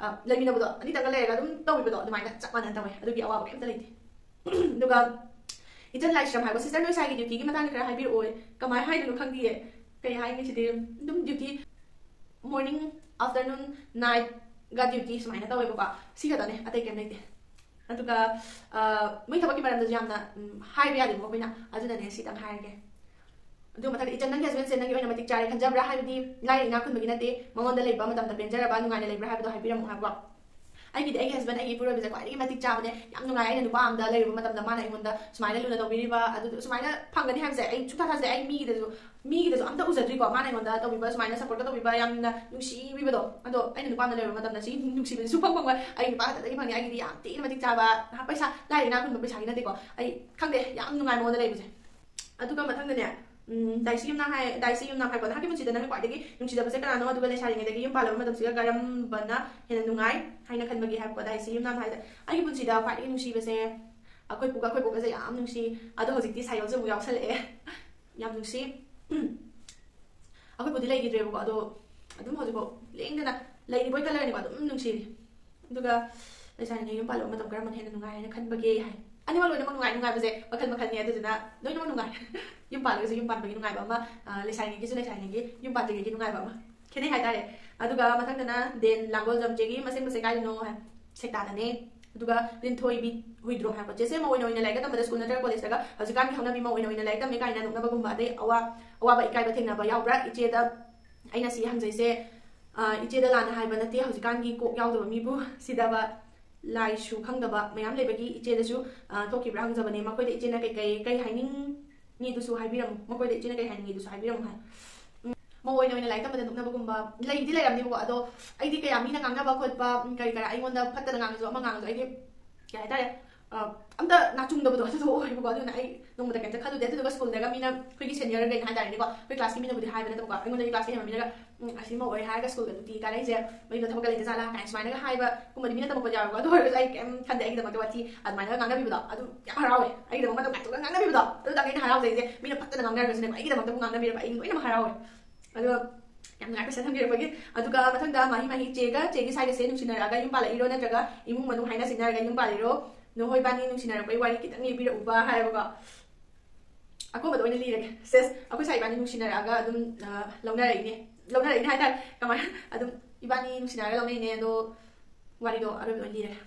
ꯂꯩꯃꯤꯟꯅꯕꯗꯣ, ꯑꯅꯤꯗꯪꯒ ꯂꯩꯔꯒ ꯑꯗꯨꯝ ꯇꯧꯕꯤꯕꯗꯣ ꯑꯗꯨꯃꯥꯏꯅ ꯆꯞ ꯃꯥꯟꯅꯅ ꯇꯧꯋꯦ꯫ ꯑꯗꯨꯒꯤ ꯑꯋꯥꯕ ꯀꯔꯤꯝꯇ ꯂꯩꯇꯦ꯫ ꯑꯗꯨꯒ ꯏꯆꯟ ꯂꯥꯏꯁ꯭ꯔꯝ ꯍꯥꯏꯕ, "Sister, ꯅꯣꯏ ꯁ꯭ꯋꯥꯏꯒꯤ duty ꯒꯤ ꯃꯇꯥꯡꯗ ꯈꯔ ꯍꯥꯏꯕꯤꯔꯛꯑꯣ"꯫ ꯀꯃꯥꯏ ꯍꯥꯏꯗꯣꯏꯅꯣ ꯈꯪꯗꯤꯌꯦ꯫ ꯀꯩ ꯍꯥꯏꯅꯤ ꯁꯤꯗꯤ? ꯑꯗꯨꯝ duty morning, afternoon, night ꯒ duty ꯁꯨꯃꯥꯏꯅ ꯇꯧꯋꯦꯕꯀꯣ꯫ ꯁꯤ ꯈꯛꯇꯅꯦ, ꯑꯇꯩ ꯀꯩꯝ ꯂꯩꯇꯦ꯫ ꯑꯗꯨꯒ, ꯑ, ꯃꯣꯏ ꯊꯕꯛꯀꯤ ꯃꯔꯝꯗꯁꯨ ꯌꯥꯝꯅ, ꯎꯝ, ꯍꯥꯏꯕ ꯌꯥꯗꯦꯕꯀꯣ ꯑꯩꯈꯣꯏꯅ, ꯑꯗꯨꯅꯅꯦ ꯁꯤꯇꯪ ꯍꯥꯏꯔꯒꯦ꯫ ꯑꯗꯨ ꯃꯊꯪꯗ, "ꯏꯆꯟ, ꯅꯪꯒꯤ husband ꯁꯦ ꯅꯪꯒꯤ ꯑꯣꯏꯅ ꯃꯇꯤꯛ ꯆꯥꯔꯦ ꯈꯟꯖꯕ꯭ꯔꯥ? ꯍꯥꯏꯕꯗꯤ ꯂꯥꯏꯔ ꯏꯅꯥꯛ ꯈꯨꯟꯕꯒꯤ ꯅꯠꯇꯦ, ꯃꯉꯣꯟꯗ ꯂꯩꯕ ꯃꯇꯝꯗ ꯄꯦꯟꯖꯔꯕ, ꯅꯨꯡꯉꯥꯏꯅ ꯂꯩꯕ꯭ꯔꯥ ꯍꯥꯏꯕꯗꯣ ꯍꯥꯏꯕꯤꯔꯝꯃꯨ" ꯍꯥꯏꯕꯀꯣ꯫ ꯑꯩꯒꯤꯗꯤ ꯑꯩꯒꯤ husband, ꯑꯩꯒꯤ ꯏꯄꯨꯔꯣꯏꯕꯁꯦ ꯈ꯭ꯋꯥꯏꯗꯒꯤ ꯃꯇꯤꯛ ꯆꯥꯕꯅꯦ꯫ ꯌꯥꯝ ꯅꯨꯡꯉꯥꯏ꯫ ꯑꯩꯅ ꯅꯨꯄꯥ ꯑꯝꯗ ꯂꯩꯔꯨꯕ ꯃꯇꯝꯗ ꯃꯥꯅ ꯑꯩꯉꯣꯟꯗ ꯁꯨꯃꯥꯏꯅ ꯂꯨꯅ ꯇꯧꯕꯤꯔꯤꯕ, ꯑꯗꯨ ꯁꯨꯃꯥꯏꯅ ꯐꯪꯒꯅꯤ ꯍꯥꯏꯕꯁꯦ ꯑꯩ ꯁꯨꯡꯊꯥ ꯊꯥꯖꯗꯦ꯫ ꯑꯩ ꯃꯤꯒꯤꯗꯁꯨ, ꯃꯤꯒꯤꯗꯁꯨ ꯑꯝꯇ ꯎꯖꯗ꯭ꯔꯤꯀꯣ꯫ ꯃꯥꯅ ꯑꯩꯉꯣꯟꯗ ꯇꯧꯕꯤꯕ, ꯁꯨꯃꯥꯏꯅ support ꯀ ꯇꯧꯕꯤꯕ, ꯌꯥꯝꯅ ꯅꯨꯡꯁꯤꯕꯤꯕꯗꯣ꯫ ꯑꯗꯣ ꯑꯩꯅ ꯅꯨꯄꯥ ꯑꯝꯗ ꯂꯩꯔꯨꯕ ꯃꯇꯝꯗ ꯁꯤ ꯅꯨꯡꯁꯤꯕꯁꯦ ꯁꯨꯡꯐꯪ ꯐꯪꯉꯣꯏ꯫ ꯑꯩ ꯅꯨꯄꯥ ꯈꯛꯇꯗꯒꯤ ꯐꯪꯉꯦ꯫ ꯑꯩꯒꯤꯗꯤ ꯌꯥꯝ ꯊꯤꯅ ꯃꯇꯤꯛ ꯆꯥꯕ, ꯄꯩꯁꯥ, ꯂꯥꯏꯔ ꯏꯅꯥꯛ ꯈꯨꯟꯕ ꯄꯩꯁꯥꯒꯤ ꯅꯠꯇꯦꯀꯣ꯫ ꯑꯩ ꯈꯪꯗꯦ, ꯌꯥꯝ ꯅꯨꯡꯉꯥꯏ ꯃꯉꯣꯟꯗ ꯂꯩꯕꯁꯦ꯫ ꯑꯗꯨꯒ ꯃꯊꯪꯗꯅꯦ, ꯎꯝ, ꯗꯥꯏꯁꯤ ꯌꯨꯝꯅꯥꯝ ꯍꯥꯏ, ꯗꯥꯏꯁꯤ ꯌꯨꯝꯅꯥꯝ ꯍꯥꯏꯀꯣ, "ꯅꯍꯥꯛꯀꯤ ꯄꯨꯟꯁꯤꯗ ꯅꯪꯅ ꯈ꯭ꯋꯥꯏꯗꯒꯤ ꯅꯨꯡꯁꯤꯖꯕꯁꯦ ꯀꯅꯥꯅꯣ? ꯑꯗꯨꯒ ꯂꯩꯁꯥꯔꯤꯉꯩꯗꯒꯤ ꯌꯨꯝ ꯄꯥꯜꯂꯕ ꯃꯇꯝꯁꯤꯒ ꯀꯔꯝꯕꯅ ꯍꯦꯟꯅ ꯅꯨꯡꯉꯥꯏ ꯍꯥꯏꯅ ꯈꯟꯕꯒꯦ?" ꯍꯥꯏꯕꯀꯣ, ꯗꯥꯏꯁꯤ ꯌꯨꯝꯅꯥꯝ ꯍꯥꯏꯁꯦ꯫ ꯑꯩꯒꯤ ꯄꯨꯟꯁꯤꯗ ꯈ꯭ꯋꯥꯏꯗꯒꯤ ꯅꯨꯡꯁꯤꯕꯁꯦ ꯑꯩꯈꯣꯏ ꯄꯨꯒ ꯑꯩꯈꯣꯏ ꯄꯨꯒꯁꯦ ꯌꯥꯝ ꯅꯨꯡꯁꯤ꯫ ꯑꯗꯣ ꯍꯧꯖꯤꯛꯇꯤ ꯁꯥꯏꯌꯣꯜꯁꯦ ꯑꯃꯨꯛ ꯌꯥꯎꯁꯜꯂꯛꯑꯦ꯫ ꯌꯥꯝ ꯅꯨꯡꯁꯤ꯫ ꯑꯩꯈꯣꯏ ꯄꯨꯗꯤ ꯂꯩꯈꯤꯗ꯭ꯔꯦꯕꯀꯣ, ꯑꯗꯣ ꯑꯗꯨꯝ ꯍꯧꯖꯤꯛꯐꯥꯎ ꯂꯦꯡꯗꯅ ꯂꯩꯔꯤꯕꯣꯏ ꯈꯜꯂꯒꯅꯤꯀꯣ, ꯑꯗꯨꯝ ꯅꯨꯡꯁꯤꯔꯤ꯫ ꯑꯗꯨꯒ ꯂꯩꯁꯥꯔꯤꯉꯩ ꯌꯨꯝ ꯄꯥꯜꯂꯕ ꯃꯇꯝ ꯀꯔꯝꯕꯅ ꯍꯦꯟꯅ ꯅꯨꯡꯉꯥꯏ ꯍꯥꯏꯅ ꯈꯟꯕꯒꯦ ꯍꯥꯏ꯫ ꯑꯅꯤꯃꯛ ꯂꯣꯏꯅꯃꯛ ꯅꯨꯡꯉꯥꯏ꯫ ꯅꯨꯡꯉꯥꯏꯕꯁꯦ ꯃꯈꯜ ꯃꯈꯜꯅꯤ, ꯑꯗꯨꯗꯨꯅ ꯂꯣꯏꯅꯃꯛ ꯅꯨꯡꯉꯥꯏ꯫ ꯌꯨꯝ ꯄꯥꯜꯂꯒꯁꯨ ꯌꯨꯝ ꯄꯥꯟꯕꯒꯤ ꯅꯨꯡꯉꯥꯏꯕ ꯑꯃ, ꯑ, ꯂꯩꯁꯥꯔꯤꯉꯩꯒꯤꯁꯨ ꯂꯩꯁꯥꯔꯤꯉꯩꯒꯤ, ꯌꯨꯝ ꯄꯥꯟꯗ꯭ꯔꯤꯉꯩꯒꯤ ꯅꯨꯡꯉꯥꯏꯕ ꯑꯃ꯫ ꯈꯦꯠꯅꯩ ꯍꯥꯏꯇꯥꯔꯦ꯫ ꯑꯗꯨꯒ ꯃꯊꯪꯗꯅ ꯗꯦꯟ ꯂꯥꯡꯒꯣꯜꯖꯝ, "ꯆꯦꯒꯤ ꯌꯨꯝ ꯑꯁꯦꯡꯕꯁꯦ ꯀꯥꯏꯗꯅꯣ?" ꯍꯥꯏ꯫ ꯁꯦꯛꯇꯥꯗꯅꯦ꯫ ꯑꯗꯨꯒ ꯂꯤꯟꯊꯣꯏꯕꯤ ꯍꯨꯏꯗ꯭ꯔꯣꯝ ꯍꯥꯏꯕꯀꯣ, "ꯆꯦꯁꯦ ꯃꯧ ꯑꯣꯏꯅ ꯑꯣꯏꯅ ꯂꯥꯏꯔꯤꯛ ꯇꯝꯕꯗ ꯁ꯭ꯀꯨꯜ ꯅꯠꯇ꯭ꯔꯒ ꯀꯣꯂꯦꯖꯇꯒ ꯍꯧꯖꯤꯛꯀꯥꯟꯒꯤ ꯍꯧꯅꯕꯤ ꯃꯧ ꯑꯣꯏꯅ ꯑꯣꯏꯅ ꯂꯥꯏꯔꯤꯛ ꯇꯝꯃꯦ ꯀꯥꯏꯅ ꯅꯣꯛꯅꯕꯒꯨꯝꯕ, ꯑꯗꯩ ꯑꯋꯥ-, ꯑꯋꯥꯕ ꯏꯀꯥꯏꯕ ꯊꯦꯡꯅꯕ ꯌꯥꯎꯕ꯭ꯔꯥ?" ꯏꯆꯦꯗ ꯑꯩꯅ ꯁꯤ ꯍꯪꯖꯩꯁꯦ, ꯑ, ꯏꯆꯦꯗ ꯂꯥꯟꯅ ꯍꯥꯏꯕ ꯅꯠꯇꯦ, ꯍꯧꯖꯤꯛꯀꯥꯟꯒꯤ ꯀꯣꯛ ꯌꯥꯎꯗꯕ ꯃꯤꯕꯨ ꯁꯤꯗꯕ, ꯂꯥꯏꯁꯨ ꯈꯪꯗꯕ ꯃꯌꯥꯝ ꯂꯩꯕꯒꯤ ꯏꯆꯦꯗꯁꯨ, ꯑ, ꯊꯣꯛꯈꯤꯕ꯭ꯔꯥ ꯍꯪꯖꯕꯅꯦ꯫ ꯃꯈꯣꯏꯗ ꯏꯆꯦꯅ ꯀꯩꯀꯩ, ꯀꯩ ꯍꯥꯏꯅꯤꯡꯉꯤꯗꯨꯁꯨ ꯍꯥꯏꯕꯤꯔꯝꯃꯨ, ꯃꯈꯣꯏꯗ ꯏꯆꯦꯅ ꯀꯩ ꯍꯥꯏꯅꯤꯡꯉꯤꯗꯨꯁꯨ ꯍꯥꯏꯕꯤꯔꯝꯃꯨ ꯍꯥꯏ꯫ ꯎꯝ, ꯃꯧ ꯑꯣꯏꯅ ꯑꯣꯏꯅ ꯂꯥꯏꯔꯤꯛ ꯇꯝꯕꯗ ꯅꯣꯛꯅꯕꯒꯨꯝꯕ ꯂꯩꯗꯤ ꯂꯩꯔꯝꯅꯤꯕꯀꯣ, ꯑꯗꯣ ꯑꯩꯗꯤ ꯀꯌꯥ ꯃꯤꯅ ꯉꯥꯡꯅꯕ ꯈꯣꯠꯄ, ꯎꯝ, ꯀꯔꯤ ꯀꯔꯥ ꯑꯩꯉꯣꯟꯗ ꯐꯠꯇꯅ ꯉꯥꯡꯉꯁꯨ ꯑꯃ ꯉꯥꯡꯉꯁꯨ ꯑꯩꯗꯤ, ꯀꯩ ꯍꯥꯏꯇꯥꯔꯦ, ꯑ, ꯑꯝꯇ ꯅꯥꯆꯨꯡꯗꯕꯗꯣ ꯑꯗꯨꯗꯣ ꯑꯣꯏꯕꯀꯣ꯫ ꯑꯗꯨꯅ ꯑꯩ ꯅꯣꯡꯃꯇ ꯀꯩꯝꯇ ꯈꯜꯂꯨꯗꯦ꯫ ꯑꯗꯨꯗꯨꯒ ꯁ꯭ꯀꯨꯜꯗꯒ ꯃꯤꯅ, ꯑꯩꯈꯣꯏꯒꯤ ꯁꯦꯅꯤꯌꯔꯈꯩꯅ ꯍꯥꯏꯇꯥꯔꯦꯅꯦꯀꯣ, ꯑꯩꯈꯣꯏ ꯀ꯭ꯂꯥꯁꯀꯤ ꯃꯤꯅꯕꯨꯗꯤ ꯍꯥꯏꯕ ꯅꯠꯇꯕꯀꯣ, ꯑꯩꯉꯣꯟꯗꯒꯤ ꯀ꯭ꯂꯥꯁꯀꯤ ꯍꯦꯟꯕ ꯃꯤꯅꯒ, "ꯎꯝ, ꯑꯁꯤ ꯃꯧ ꯑꯣꯏꯔꯦ ꯍꯥꯏꯔꯒ ꯁ꯭ꯀꯨꯜꯗ ꯅꯨꯡꯇꯤ ꯀꯥꯔꯛꯏꯁꯦ ꯃꯌꯨꯝꯗ ꯊꯕꯛꯀ ꯂꯩꯇ ꯖꯥꯠꯂꯥ?" ꯀꯥꯏꯅ ꯁꯨꯃꯥꯏꯅꯒ ꯍꯥꯏꯕꯒꯨꯝꯕꯗꯤ ꯃꯤꯅ ꯇꯝꯃꯛꯄꯗꯤ ꯌꯥꯎꯋꯦꯀꯣ꯫ ꯑꯗꯨ ꯑꯣꯏꯔꯒꯁꯨ ꯑꯩ ꯀꯩꯝ ꯈꯟꯗꯦ꯫ ꯑꯩꯒꯤꯗꯃꯛꯇ ꯋꯥꯊꯤ ꯑꯗꯨꯃꯥꯏꯅ ꯉꯥꯡꯅꯕꯤꯕꯗꯣ ꯑꯗꯨ ꯌꯥꯝ ꯍꯔꯥꯎꯋꯦ꯫ ꯑꯩꯒꯤꯗꯃꯛ ꯃꯇꯝ ꯀꯥꯏꯊꯣꯛꯑꯒ ꯉꯥꯡꯅꯕꯤꯕꯗꯣ ꯑꯗꯨꯗꯪ ꯑꯩꯅ ꯍꯔꯥꯎꯖꯩꯁꯦ꯫ ꯃꯤꯅ ꯐꯠꯇꯅ ꯉꯥꯡꯅꯔꯒꯁꯨꯅꯦꯀꯣ, ꯑꯩꯒꯤꯗꯃꯛꯇꯕꯨ ꯉꯥꯡꯅꯕꯤꯔꯕ ꯑꯩ ꯂꯣꯏꯅꯃꯛ ꯍꯔꯥꯎꯋꯦ꯫ ꯑꯗꯣ ꯌꯥꯝ ꯅꯨꯡꯉꯥꯏ question ꯊꯝꯕꯤꯔꯛꯄꯒꯤ꯫ ꯑꯗꯨꯒ ꯃꯊꯪꯗ ꯃꯍꯤ ꯃꯍꯤ, "ꯆꯦꯒ ꯆꯦꯒꯤ ꯁꯥꯏꯒꯁꯦ ꯅꯨꯡꯁꯤꯅꯔꯛꯑꯒ ꯌꯨꯝ ꯄꯥꯜꯂꯛꯏꯔꯣ, ꯅꯠꯇ꯭ꯔꯒ ꯏꯃꯨꯡ ꯃꯅꯨꯡ ꯍꯥꯏꯅ ꯁꯤꯡꯅꯔꯒ ꯌꯨꯝ ꯄꯥꯜꯂꯤꯔꯣ?" ꯅꯈꯣꯏ ꯏꯕꯥꯅꯤ ꯅꯨꯡꯁꯤꯅꯔꯛꯄꯒꯤ ꯋꯥꯔꯤ ꯈꯤꯇꯪ ꯂꯤꯕꯤꯔꯛꯎꯕ ꯍꯥꯏꯌꯦꯕꯀꯣ꯫ ꯑꯀꯣꯟꯕꯗ ꯑꯣꯏꯅ ꯂꯤꯔꯒꯦ꯫ ꯁꯦꯁ, ꯑꯩꯈꯣꯏ ꯁꯥꯏ ꯏꯕꯥꯅꯤ ꯅꯨꯡꯁꯤꯅꯔꯛꯑꯒ ꯑꯗꯨꯝ, ꯑ, ꯂꯧꯅꯔꯛꯏꯅꯦ꯫ ꯂꯧꯅꯔꯛꯏꯅꯦ ꯍꯥꯏꯇꯥꯔꯦ꯫ ꯀꯃꯥꯏꯅ? ꯑꯗꯨꯝ ꯏꯕꯥꯅꯤ ꯅꯨꯡꯁꯤꯅꯔꯒ ꯂꯧꯅꯩꯅꯦ꯫ ꯑꯗꯣ ꯋꯥꯔꯤꯗꯣ ꯑꯔꯣꯏꯕꯗ ꯑꯣꯏꯅ ꯂꯤꯔꯒꯦ꯫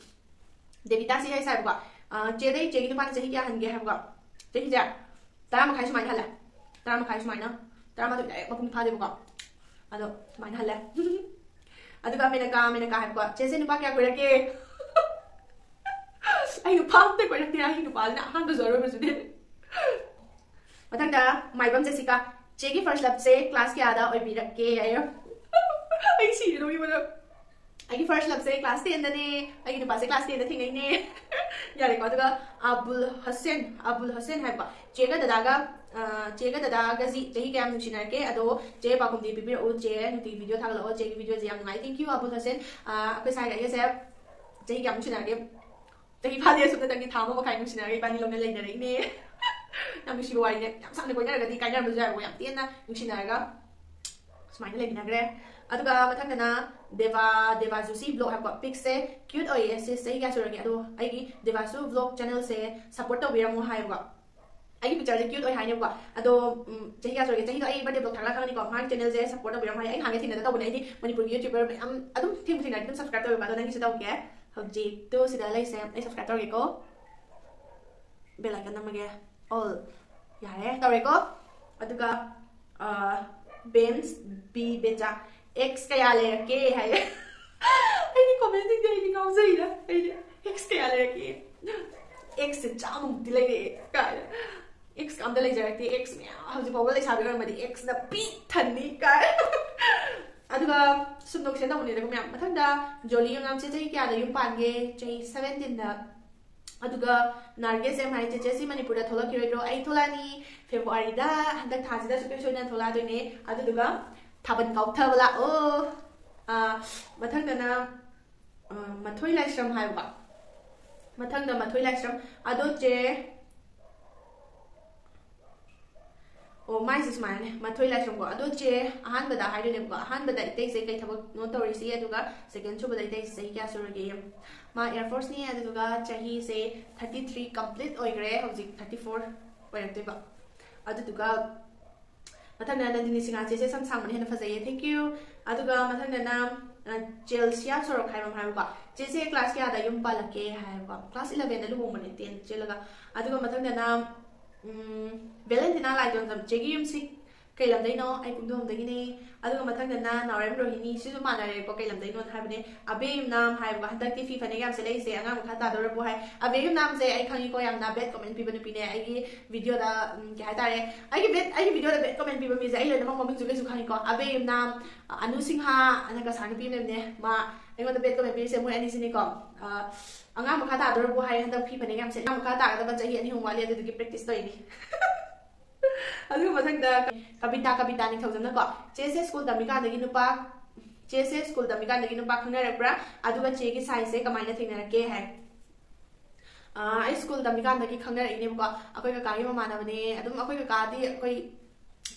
ꯗꯦꯕꯤꯇꯥꯁꯤ ꯍꯥꯏꯁꯦ ꯍꯥꯏꯕꯀꯣ, ꯑ, ꯆꯦꯗꯩ ꯆꯦꯒꯤ ꯅꯨꯄꯥꯅ ꯆꯍꯤ ꯀꯌꯥ ꯍꯟꯒꯦ ꯍꯥꯏꯕꯀꯣ? ꯆꯍꯤꯁꯦ ꯇꯔꯥ ꯃꯈꯥꯏ ꯁꯨꯃꯥꯏꯅ ꯍꯜꯂꯦ꯫ ꯇꯔꯥ ꯃꯈꯥꯏ ꯁꯨꯃꯥꯏꯅ, ꯇꯔꯥꯃꯥꯊꯣꯏ ꯗꯥꯏꯔꯦꯛ ꯃꯄꯨꯡ ꯐꯥꯗꯦꯕꯀꯣ꯫ ꯑꯗꯣ ꯁꯨꯃꯥꯏꯅ ꯍꯜꯂꯦ꯫ ꯑꯗꯨꯒ ꯃꯦꯅꯀꯥ, ꯃꯦꯅꯀꯥ ꯍꯥꯏꯕꯀꯣ, "ꯆꯦꯁꯦ ꯅꯨꯄꯥ ꯀꯌꯥ ꯀꯣꯏꯔꯛꯀꯦ?" "ꯑꯩ ꯅꯨꯄꯥ ꯑꯝꯇ ꯀꯣꯏꯔꯛꯇꯦ, ꯑꯩ ꯅꯨꯄꯥꯁꯤꯅ ꯑꯍꯥꯟꯕꯁꯨ ꯑꯔꯣꯏꯕꯁꯨꯅꯦ꯫" ꯃꯊꯪꯗ ꯃꯥꯏꯕꯝ ꯖꯦꯁꯤꯀꯥ, "ꯆꯦꯒꯤ ꯐꯥꯔꯁ ꯂꯞꯁꯦ ꯀ꯭ꯂꯥꯁ ꯀꯌꯥꯗ ꯑꯣꯏꯕꯤꯔꯛꯀꯦ?" ꯍꯥꯏꯌꯣ꯫ ꯑꯩ ꯁꯤꯔꯦ ꯅꯣꯛꯅꯤꯡꯕꯗ꯫ "ꯑꯩꯒꯤ ꯐꯥꯔꯁ ꯂꯞꯁꯦ ꯀ꯭ꯂꯥꯁ ꯇꯦꯟꯗꯅꯦ, ꯑꯩꯒꯤ ꯅꯨꯄꯥꯁꯦ ꯀ꯭ꯂꯥꯁ ꯇꯦꯟꯗ ꯊꯦꯡꯅꯩꯅꯦ꯫" ꯌꯥꯔꯦꯀꯣ꯫ ꯑꯗꯨꯒ ꯑꯕꯨꯜ ꯍꯁꯦꯟ, ꯑꯕꯨꯜ ꯍꯁꯦꯟ ꯍꯥꯏꯕꯀꯣ, "ꯆꯦꯒ ꯗꯗꯥꯒ, ꯑ, ꯆꯦꯒ ꯗꯗꯥꯒꯁꯤ ꯆꯍꯤ ꯀꯌꯥꯝ ꯅꯨꯡꯁꯤꯅꯔꯛꯀꯦ? ꯑꯗꯣ ꯆꯦ ꯄꯥꯎꯈꯨꯝꯗꯤ ꯄꯤꯕꯤꯔꯛꯎ꯫ ꯆꯦ ꯅꯨꯡꯇꯤꯒꯤ ꯚꯤꯗꯤꯑꯣ ꯊꯥꯒꯠꯂꯛꯑꯣ꯫ ꯆꯦꯒꯤ ꯚꯤꯗꯤꯑꯣꯁꯦ ꯌꯥꯝ ꯅꯨꯡꯉꯥꯏ꯫ Thank you ꯑꯕꯨꯜ ꯍꯁꯦꯟ꯫ ꯑ, ꯑꯩꯈꯣꯏ ꯁꯥꯏꯒ ꯑꯩꯒꯁꯦ ꯆꯍꯤ ꯀꯌꯥꯃꯨꯛ ꯅꯨꯡꯁꯤꯅꯔꯒꯦ? ꯆꯍꯤ ꯐꯥꯗꯦ, ꯁꯨꯞꯅꯇꯪꯒꯤ ꯊꯥ ꯑꯃ ꯃꯈꯥꯏ ꯅꯨꯡꯁꯤꯅꯔꯒ ꯏꯕꯥꯅꯤ ꯂꯧꯅ ꯂꯩꯅꯔꯛꯏꯅꯦ꯫ ꯌꯥꯝ ꯅꯨꯡꯁꯤꯕ ꯋꯥꯔꯤꯅꯦ꯫ ꯌꯥꯝ ꯁꯥꯡꯅ ꯀꯣꯏꯅꯔꯒꯗꯤ ꯀꯥꯏꯅꯔꯝꯕꯁꯨ ꯌꯥꯏꯕꯀꯣ, ꯌꯥꯝ ꯇꯦꯟꯅ ꯅꯨꯡꯁꯤꯅꯔꯒ ꯁꯨꯃꯥꯏꯅ ꯂꯩꯃꯤꯟꯅꯈ꯭ꯔꯦ꯫ ꯑꯗꯨꯒ ꯃꯊꯪꯗꯅ ꯗꯦꯕꯥ, ꯗꯦꯕꯥꯖꯨꯁꯤ ꯕ꯭ꯂꯣꯛ ꯍꯥꯏꯕꯀꯣ꯫ "ꯄꯤꯛꯁꯦ ꯀ꯭ꯌꯨꯠ ꯑꯣꯏꯌꯦ ꯁꯤꯁ, ꯆꯍꯤ ꯀꯌꯥ ꯁꯨꯔꯒꯦ? ꯑꯗꯣ ꯑꯩꯒꯤ ꯗꯦꯕꯥꯁꯨ ꯕ꯭ꯂꯣꯛ ꯆꯦꯅꯦꯜꯁꯦ ꯁꯞꯄꯣꯔꯠ ꯇꯧꯕꯤꯔꯝꯃꯣ" ꯍꯥꯏꯕꯀꯣ꯫ ꯑꯩꯒꯤ ꯄꯤꯛꯆꯔꯁꯦ ꯀ꯭ꯌꯨꯠ ꯑꯣꯏ ꯍꯥꯏꯅꯦꯕꯀꯣ꯫ ꯑꯗꯣ, ꯎꯝ, ꯆꯍꯤ ꯀꯌꯥ ꯁꯨꯔꯒꯦ? ꯆꯍꯤꯗꯣ ꯑꯩ ꯕꯥꯔꯗꯦ ꯕ꯭ꯂꯣꯛ ꯊꯥꯒꯠꯂ ꯈꯪꯉꯅꯤꯀꯣ꯫ ꯃꯥꯒꯤ ꯆꯦꯅꯦꯜꯁꯦ ꯁꯞꯄꯣꯔꯠ ꯇꯧꯕꯤꯔꯝꯃꯣ ꯍꯥꯏ꯫ ꯑꯩ ꯅꯍꯥꯟꯒꯩ ꯊꯦꯡꯅꯗ ꯇꯧꯕꯅꯦ꯫ ꯑꯩꯗꯤ ꯃꯅꯤꯄꯨꯔꯒꯤ ꯌꯨꯇ꯭ꯌꯨꯕꯔ ꯃꯌꯥꯝ ꯑꯗꯨꯝ ꯊꯦꯡꯕꯨ ꯊꯦꯡꯅꯔꯗꯤ ꯑꯗꯨꯝ ꯁꯕꯁꯀ꯭ꯔꯥꯏꯕ ꯇꯧꯋꯦꯕ꯫ ꯑꯗꯣ ꯅꯪꯒꯤꯁꯨ ꯇꯧꯒꯦ꯫ ꯍꯧꯖꯤꯛꯇꯨ ꯁꯤꯗ ꯂꯩꯁꯦ꯫ ꯑꯩ ꯁꯕꯁꯀ꯭ꯔꯥꯏꯕ ꯇꯧꯔꯒꯦꯀꯣ꯫ ꯕꯦꯜ ꯑꯥꯏꯀꯟ ꯅꯝꯃꯒꯦ꯫ ꯑꯣꯜ꯫ ꯌꯥꯔꯦ, ꯇꯧꯔꯦꯀꯣ꯫ ꯑꯗꯨꯒ, ꯑ, ꯕꯦꯟꯁ ꯕꯤ ꯕꯦꯆꯥ, "ꯑꯦꯛꯁ ꯀꯌꯥ ꯂꯩꯔꯛꯀꯦ?" ꯍꯥꯏꯌꯦ꯫ ꯑꯩꯗꯤ ꯀꯣꯃꯦꯟꯁꯤꯡꯁꯦ ꯑꯩꯗꯤ ꯉꯥꯎꯖꯩꯗ꯫ ꯑꯩꯗꯤ, "ꯑꯦꯛꯁ ꯀꯌꯥ ꯂꯩꯔꯛꯀꯦ? ꯑꯦꯛꯁꯁꯦ ꯆꯥꯝꯃꯃꯨꯛꯇꯤ ꯂꯩꯔꯛꯑꯦ" ꯀꯥꯏꯅ꯫ "ꯑꯦꯛꯁꯀ ꯑꯝꯇ ꯂꯩꯖꯔꯛꯇꯦ, ꯑꯦꯛꯁ ꯃꯌꯥꯝ, ꯍꯧꯖꯤꯛ ꯐꯥꯎꯕ ꯂꯩꯁꯥꯕꯤ ꯑꯣꯏꯔꯝꯃꯗꯤ ꯑꯦꯛꯁꯅ ꯄꯤꯛ ꯊꯟꯅꯤ" ꯀꯥꯏ꯫ ꯑꯗꯨꯒ ꯁꯨꯝ ꯅꯣꯛꯁꯦ ꯇꯧꯕꯅꯤꯗꯀꯣ ꯃꯌꯥꯝ꯫ ꯃꯊꯪꯗ ꯖꯣꯂꯤ ꯌꯣꯡꯅꯥꯝꯁꯦ ꯆꯍꯤ ꯀꯌꯥꯗ ꯌꯨꯝ ꯄꯥꯟꯒꯦ? ꯆꯍꯤ ꯁꯕꯦꯟꯇꯤꯟꯗ꯫ ꯑꯗꯨꯒ ꯅꯥꯔꯒꯦꯁ ꯑꯦꯝ ꯍꯥꯏ, "ꯆꯦꯆꯦ ꯁꯤ ꯃꯅꯤꯄꯨꯔꯗ ꯊꯣꯛꯂꯛꯈꯤꯔꯣꯏꯗ꯭ꯔꯣ?" ꯑꯩ ꯊꯣꯛꯂꯛꯑꯅꯤ꯫ ꯐꯦꯕ꯭ꯔꯨꯋꯥꯔꯤꯗ, ꯍꯟꯗꯛ ꯊꯥꯁꯤꯗ ꯁꯨꯡꯁꯣꯏ ꯁꯣꯏꯗꯅ ꯊꯣꯛꯂꯛꯑꯗꯣꯏꯅꯦ꯫ ꯑꯗꯨꯗꯨꯒ ꯊꯥꯕꯜ ꯀꯥꯎꯊꯕ ꯂꯥꯛꯑꯣ꯫ ꯑꯥ, ꯃꯊꯪꯗꯅ, ꯑꯥ, ꯃꯊꯣꯏ ꯂꯥꯏꯁ꯭ꯔꯝ ꯍꯥꯏꯕꯀꯣ꯫ ꯃꯊꯪꯗ ꯃꯊꯣꯏ ꯂꯥꯏꯁ꯭ꯔꯝ꯫ ꯑꯗꯣ ꯆꯦ, ꯑꯣ, ꯃꯥꯏꯁꯦ ꯁꯨꯃꯥꯏꯅꯅꯦ, ꯃꯊꯣꯏ ꯂꯥꯏꯁ꯭ꯔꯝꯒꯣ꯫ ꯑꯗꯣ ꯆꯦ, ꯑꯍꯥꯟꯕꯗ ꯍꯥꯏꯗꯣꯏꯅꯦꯕꯀꯣ, ꯑꯍꯥꯟꯕꯗ ꯏꯇꯩꯁꯦ ꯀꯩ ꯊꯕꯛꯅꯣ ꯇꯧꯔꯤꯁꯤ, ꯑꯗꯨꯒ ꯁꯦꯀꯦꯟ ꯁꯨꯕꯗ ꯏꯇꯩꯁꯦ ꯆꯍꯤ ꯀꯌꯥ ꯁꯨꯔꯒꯦ? ꯃꯥ ꯑꯦꯌꯔ ꯐꯣꯔꯁꯅꯤ, ꯑꯗꯨꯗꯨꯒ ꯆꯍꯤꯁꯦ ꯊꯥꯔꯇꯤ ꯊ꯭ꯔꯤ ꯀꯝꯄ꯭ꯂꯤꯠ ꯑꯣꯏꯈ꯭ꯔꯦ, ꯍꯧꯖꯤꯛ ꯊꯥꯔꯇꯤ ꯐꯣꯔ ꯑꯣꯏꯔꯛꯇꯣꯏꯕ꯫ ꯑꯗꯨꯗꯨꯒ ꯃꯊꯪꯗ ꯅꯟꯗꯤꯅꯤ ꯁꯤꯡꯍꯥ, ꯆꯦꯁꯦ ꯁꯝ ꯁꯥꯡꯕꯅ ꯍꯦꯟꯅ ꯐꯖꯩꯌꯦ, thank you꯫ ꯑꯗꯨꯒ ꯃꯊꯪꯗꯅ, ꯑ, ꯆꯦꯜꯁꯤꯌꯥ ꯁꯣꯔꯣꯛ ꯍꯥꯏꯕ ꯑꯃ ꯍꯥꯏꯕꯀꯣ, ꯆꯦꯁꯦ ꯀ꯭ꯂꯥꯁ ꯀꯌꯥꯗ ꯌꯨꯝ ꯄꯥꯜꯂꯛꯀꯦ ꯍꯥꯏꯕꯀꯣ, ꯀ꯭ꯂꯥꯁ ꯏꯂꯚꯦꯟꯗ ꯂꯨꯍꯣꯡꯕꯅꯦ, ꯇꯦꯟ ꯆꯦꯜꯂꯒ꯫ ꯑꯗꯨꯒ ꯃꯊꯪꯗꯅ, ꯎꯝ, ꯚꯦꯂꯦꯟꯇꯤꯅꯥ ꯂꯥꯏꯇꯣꯟꯖꯝ, ꯆꯦꯒꯤ ꯌꯨꯝꯁꯤ ꯀꯩ ꯂꯝꯗꯩꯅꯣ? ꯑꯩ ꯄꯨꯡꯗꯣꯡꯗꯒꯤꯅꯦ꯫ ꯑꯗꯨꯒ ꯃꯊꯪꯗꯅ ꯅꯥꯎꯔꯦꯝ ꯔꯣꯍꯤꯅꯤ, ꯁꯤꯁꯨ ꯃꯥꯟꯅꯔꯦꯀꯣ, ꯀꯩ ꯂꯝꯗꯩꯅꯣ ꯍꯥꯏꯕꯅꯦ꯫ ꯑꯕꯦ ꯌꯨꯝꯅꯥꯝ ꯍꯥꯏꯕꯀꯣ, ꯍꯟꯗꯛꯇꯤ ꯐꯤ ꯐꯅꯦꯛ ꯌꯥꯝ ꯁꯦꯠꯂꯛꯏꯁꯦ ꯑꯉꯥꯡ ꯃꯈꯥ ꯇꯥꯗꯧꯔꯕꯣ ꯍꯥꯏ꯫ ꯑꯕꯦ ꯌꯨꯝꯅꯥꯝꯁꯦ ꯑꯩ ꯈꯪꯉꯤꯀꯣ, ꯌꯥꯝꯅ bad comment ꯄꯤꯕ ꯅꯨꯄꯤꯅꯦ꯫ ꯑꯩꯒꯤ ꯚꯤꯗꯤꯑꯣꯗ, ꯎꯝ, ꯀꯩ ꯍꯥꯏꯇꯥꯔꯦ, ꯑꯩꯒꯤ bad, ꯑꯩꯒꯤ ꯚꯤꯗꯤꯑꯣꯗ bad comment ꯄꯤꯕ ꯃꯤꯁꯦ ꯑꯩ ꯂꯣꯏꯅꯃꯛ ꯃꯃꯤꯡꯁꯨ ꯀꯩꯁꯨ ꯈꯪꯉꯤꯀꯣ꯫ ꯑꯕꯦ ꯌꯨꯝꯅꯥꯝ, ꯑꯅꯨ ꯁꯤꯡꯍꯥ, ꯑꯅ ꯀꯁꯥꯔ ꯅꯨꯄꯤ ꯑꯃꯅꯦ, ꯃꯥ ꯑꯩꯉꯣꯟꯗ bad comment ꯄꯤꯔꯤꯁꯦ ꯃꯣꯏ ꯑꯅꯤꯁꯤꯅꯤꯀꯣ꯫ ꯑ, ꯑꯉꯥꯡ ꯃꯈꯥ ꯇꯥꯗꯧꯔꯕꯣ ꯍꯥꯏ, ꯍꯟꯗꯛ ꯐꯤ ꯐꯅꯦꯛ ꯌꯥꯝ ꯁꯦꯠꯂꯦ꯫ ꯑꯉꯥꯡ ꯃꯈꯥ ꯇꯥꯒꯗꯕ ꯆꯍꯤ ꯑꯅꯤ ꯑꯍꯨꯝ ꯋꯥꯠꯂꯤ, ꯑꯗꯨꯗꯨꯒꯤ practice ꯇꯧꯔꯤꯅꯤ꯫ ꯑꯗꯨꯒ ꯃꯊꯪꯗ ꯀꯕꯤꯇꯥ, ꯀꯕꯤꯇꯥ ꯅꯤꯡꯊꯧꯖꯝꯅꯀꯣ, "ꯆꯦꯁꯦ ꯁ꯭ꯀꯨꯜ ꯇꯝꯃꯤꯀꯥꯟꯗꯒꯤ ꯅꯨꯄꯥ, ꯆꯦꯁꯦ ꯁ꯭ꯀꯨꯜ ꯇꯝꯃꯤꯀꯥꯟꯗꯒꯤ ꯅꯨꯄꯥ ꯈꯪꯅꯔꯛꯄ꯭ꯔꯥ? ꯑꯗꯨꯒ ꯆꯦꯒꯤ ꯁꯥꯏꯖꯁꯦ ꯀꯃꯥꯏꯅ ꯊꯦꯡꯅꯔꯛꯀꯦ?" ꯍꯥꯏ꯫ ꯑꯥ, ꯑꯩ ꯁ꯭ꯀꯨꯜ ꯇꯝꯃꯤꯀꯥꯟꯗꯒꯤ ꯈꯪꯅꯔꯛꯏꯅꯦꯕꯀꯣ꯫ ꯑꯩꯈꯣꯏ ꯀꯀꯥꯒꯤ ꯃꯃꯥꯟꯅꯕꯅꯦ꯫ ꯑꯗꯨꯝ ꯑꯩꯈꯣꯏ ꯀꯀꯥꯗꯤ ꯑꯩꯈꯣꯏ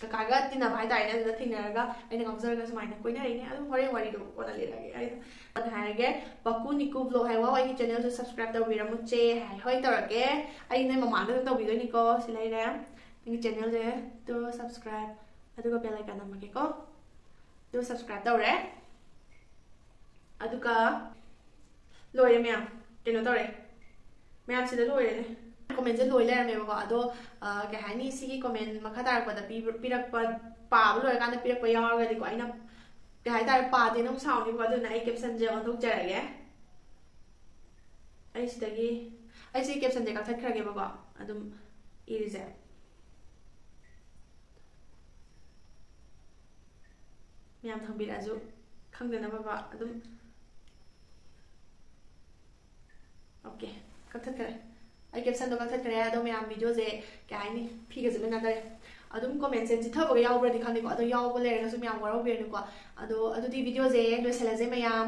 ꯀꯀꯥꯒ ꯇꯤꯟꯅꯕ ꯍꯥꯏꯇꯥꯔꯦꯅꯦ, ꯑꯗꯨꯗ ꯊꯦꯡꯅꯔꯒ ꯑꯩꯅ ꯉꯥꯎꯖꯔꯒ ꯁꯨꯃꯥꯏꯅ ꯀꯣꯏꯅꯔꯛꯏꯅꯦ꯫ ꯑꯗꯨꯝ ꯍꯣꯔꯦꯟ ꯋꯥꯔꯤꯗꯣ ꯀꯣꯟꯅ ꯂꯤꯔꯒꯦ꯫ ꯑꯩ ꯀꯣꯟꯅ ꯍꯥꯏꯔꯒꯦ꯫ ꯄꯀꯨ ꯅꯤꯀꯨ ꯕ꯭ꯂꯣꯛ ꯍꯥꯏ, "ꯋꯥꯎ, ꯑꯩꯒꯤ ꯆꯦꯅꯦꯜꯁꯨ ꯁꯕꯁꯀ꯭ꯔꯥꯏꯕ ꯇꯧꯕꯤꯔꯝꯃꯨ ꯆꯦ" ꯍꯥꯏ꯫ ꯍꯣꯏ, ꯇꯧꯔꯛꯀꯦ꯫ ꯑꯩ ꯅꯣꯏ ꯃꯃꯥꯡꯗ ꯑꯗꯨꯝ ꯇꯧꯕꯤꯗꯣꯏꯅꯤꯀꯣ꯫ ꯁꯤ ꯂꯩꯔꯦ꯫ ꯅꯪꯒꯤ ꯆꯦꯅꯦꯜꯁꯦ ꯇꯨ ꯁꯕꯁꯀ꯭ꯔꯥꯏꯕ, ꯑꯗꯨꯒ ꯕꯦꯜ ꯑꯥꯏꯀꯟ ꯅꯝꯃꯒꯦꯀꯣ꯫ ꯑꯗꯨ ꯁꯕꯁꯀ꯭ꯔꯥꯏꯕ ꯇꯧꯔꯦ꯫ ꯑꯗꯨꯒ ꯂꯣꯏꯔꯦ ꯃꯌꯥꯝ, ꯀꯩꯅꯣ ꯇꯧꯔꯦ, ꯃꯌꯥꯝꯁꯤꯗ ꯂꯣꯏꯔꯦꯅꯦ꯫ ꯀꯣꯃꯦꯟꯁꯦ ꯂꯣꯏ ꯂꯩꯔꯝꯃꯦꯕꯀꯣ꯫ ꯑꯗꯣ, ꯑ, ꯀꯩ ꯍꯥꯏꯅꯤ, ꯁꯤꯒꯤ ꯀꯣꯃꯦꯟ ꯃꯈꯥ ꯇꯥꯔꯛꯄꯗ ꯄꯤꯕ-, ꯄꯤꯔꯛꯄ, ꯄꯥꯕ ꯂꯣꯏꯔꯀꯥꯟꯗ ꯄꯤꯔꯛꯄ ꯌꯥꯎꯔꯒꯗꯤꯀꯣ, ꯑꯩꯅ, ꯀꯩ ꯍꯥꯏꯇꯥꯔꯦ, ꯄꯥꯗꯦꯅ ꯑꯃꯨꯛ ꯁꯥꯎꯅꯤꯀꯣ꯫ ꯑꯗꯨꯅ ꯑꯩ ꯀꯦꯞꯁꯟꯁꯦ ꯑꯣꯟꯊꯣꯛꯆꯔꯒꯦ꯫ ꯑꯩ ꯁꯤꯗꯒꯤ, ꯑꯩ ꯁꯤ ꯀꯦꯞꯁꯟꯁꯦ ꯀꯛꯊꯠꯈ꯭ꯔꯒꯦꯕꯀꯣ, ꯑꯗꯨꯝ ꯏꯔꯤꯁꯦ꯫ ꯃꯌꯥꯝ ꯊꯝꯕꯤꯔꯛꯑꯁꯨ ꯈꯪꯗꯅꯕꯀꯣ, ꯑꯗꯨꯝ꯫ ꯑꯣꯀꯦ, ꯀꯛꯊꯠꯈ꯭ꯔꯦ꯫ ꯑꯩ ꯀꯦꯞꯁꯟꯗꯣ ꯀꯛꯊꯠꯈ꯭ꯔꯦ꯫ ꯑꯗꯣ ꯃꯌꯥꯝ, ꯚꯤꯗꯤꯑꯣꯁꯦ ꯀꯩ ꯍꯥꯏꯅꯤ, ꯐꯤꯒꯁꯦ ꯂꯣꯏ ꯅꯥꯟꯊꯔꯦ꯫ ꯑꯗꯨꯝ ꯀꯣꯃꯦꯟꯁꯦ ꯆꯤꯊꯕꯒ ꯌꯥꯎꯕ꯭ꯔꯗꯤ ꯈꯪꯗꯦꯀꯣ, ꯑꯗꯣ ꯌꯥꯎꯕ ꯂꯩꯔꯒꯁꯨ ꯃꯌꯥꯝ ꯋꯥꯔꯧꯕꯤꯔꯅꯨꯀꯣ꯫ ꯑꯗꯣ ꯑꯗꯨꯗꯤ ꯚꯤꯗꯤꯑꯣꯁꯦ ꯂꯣꯏꯁꯤꯜꯂꯁꯦ ꯃꯌꯥꯝ꯫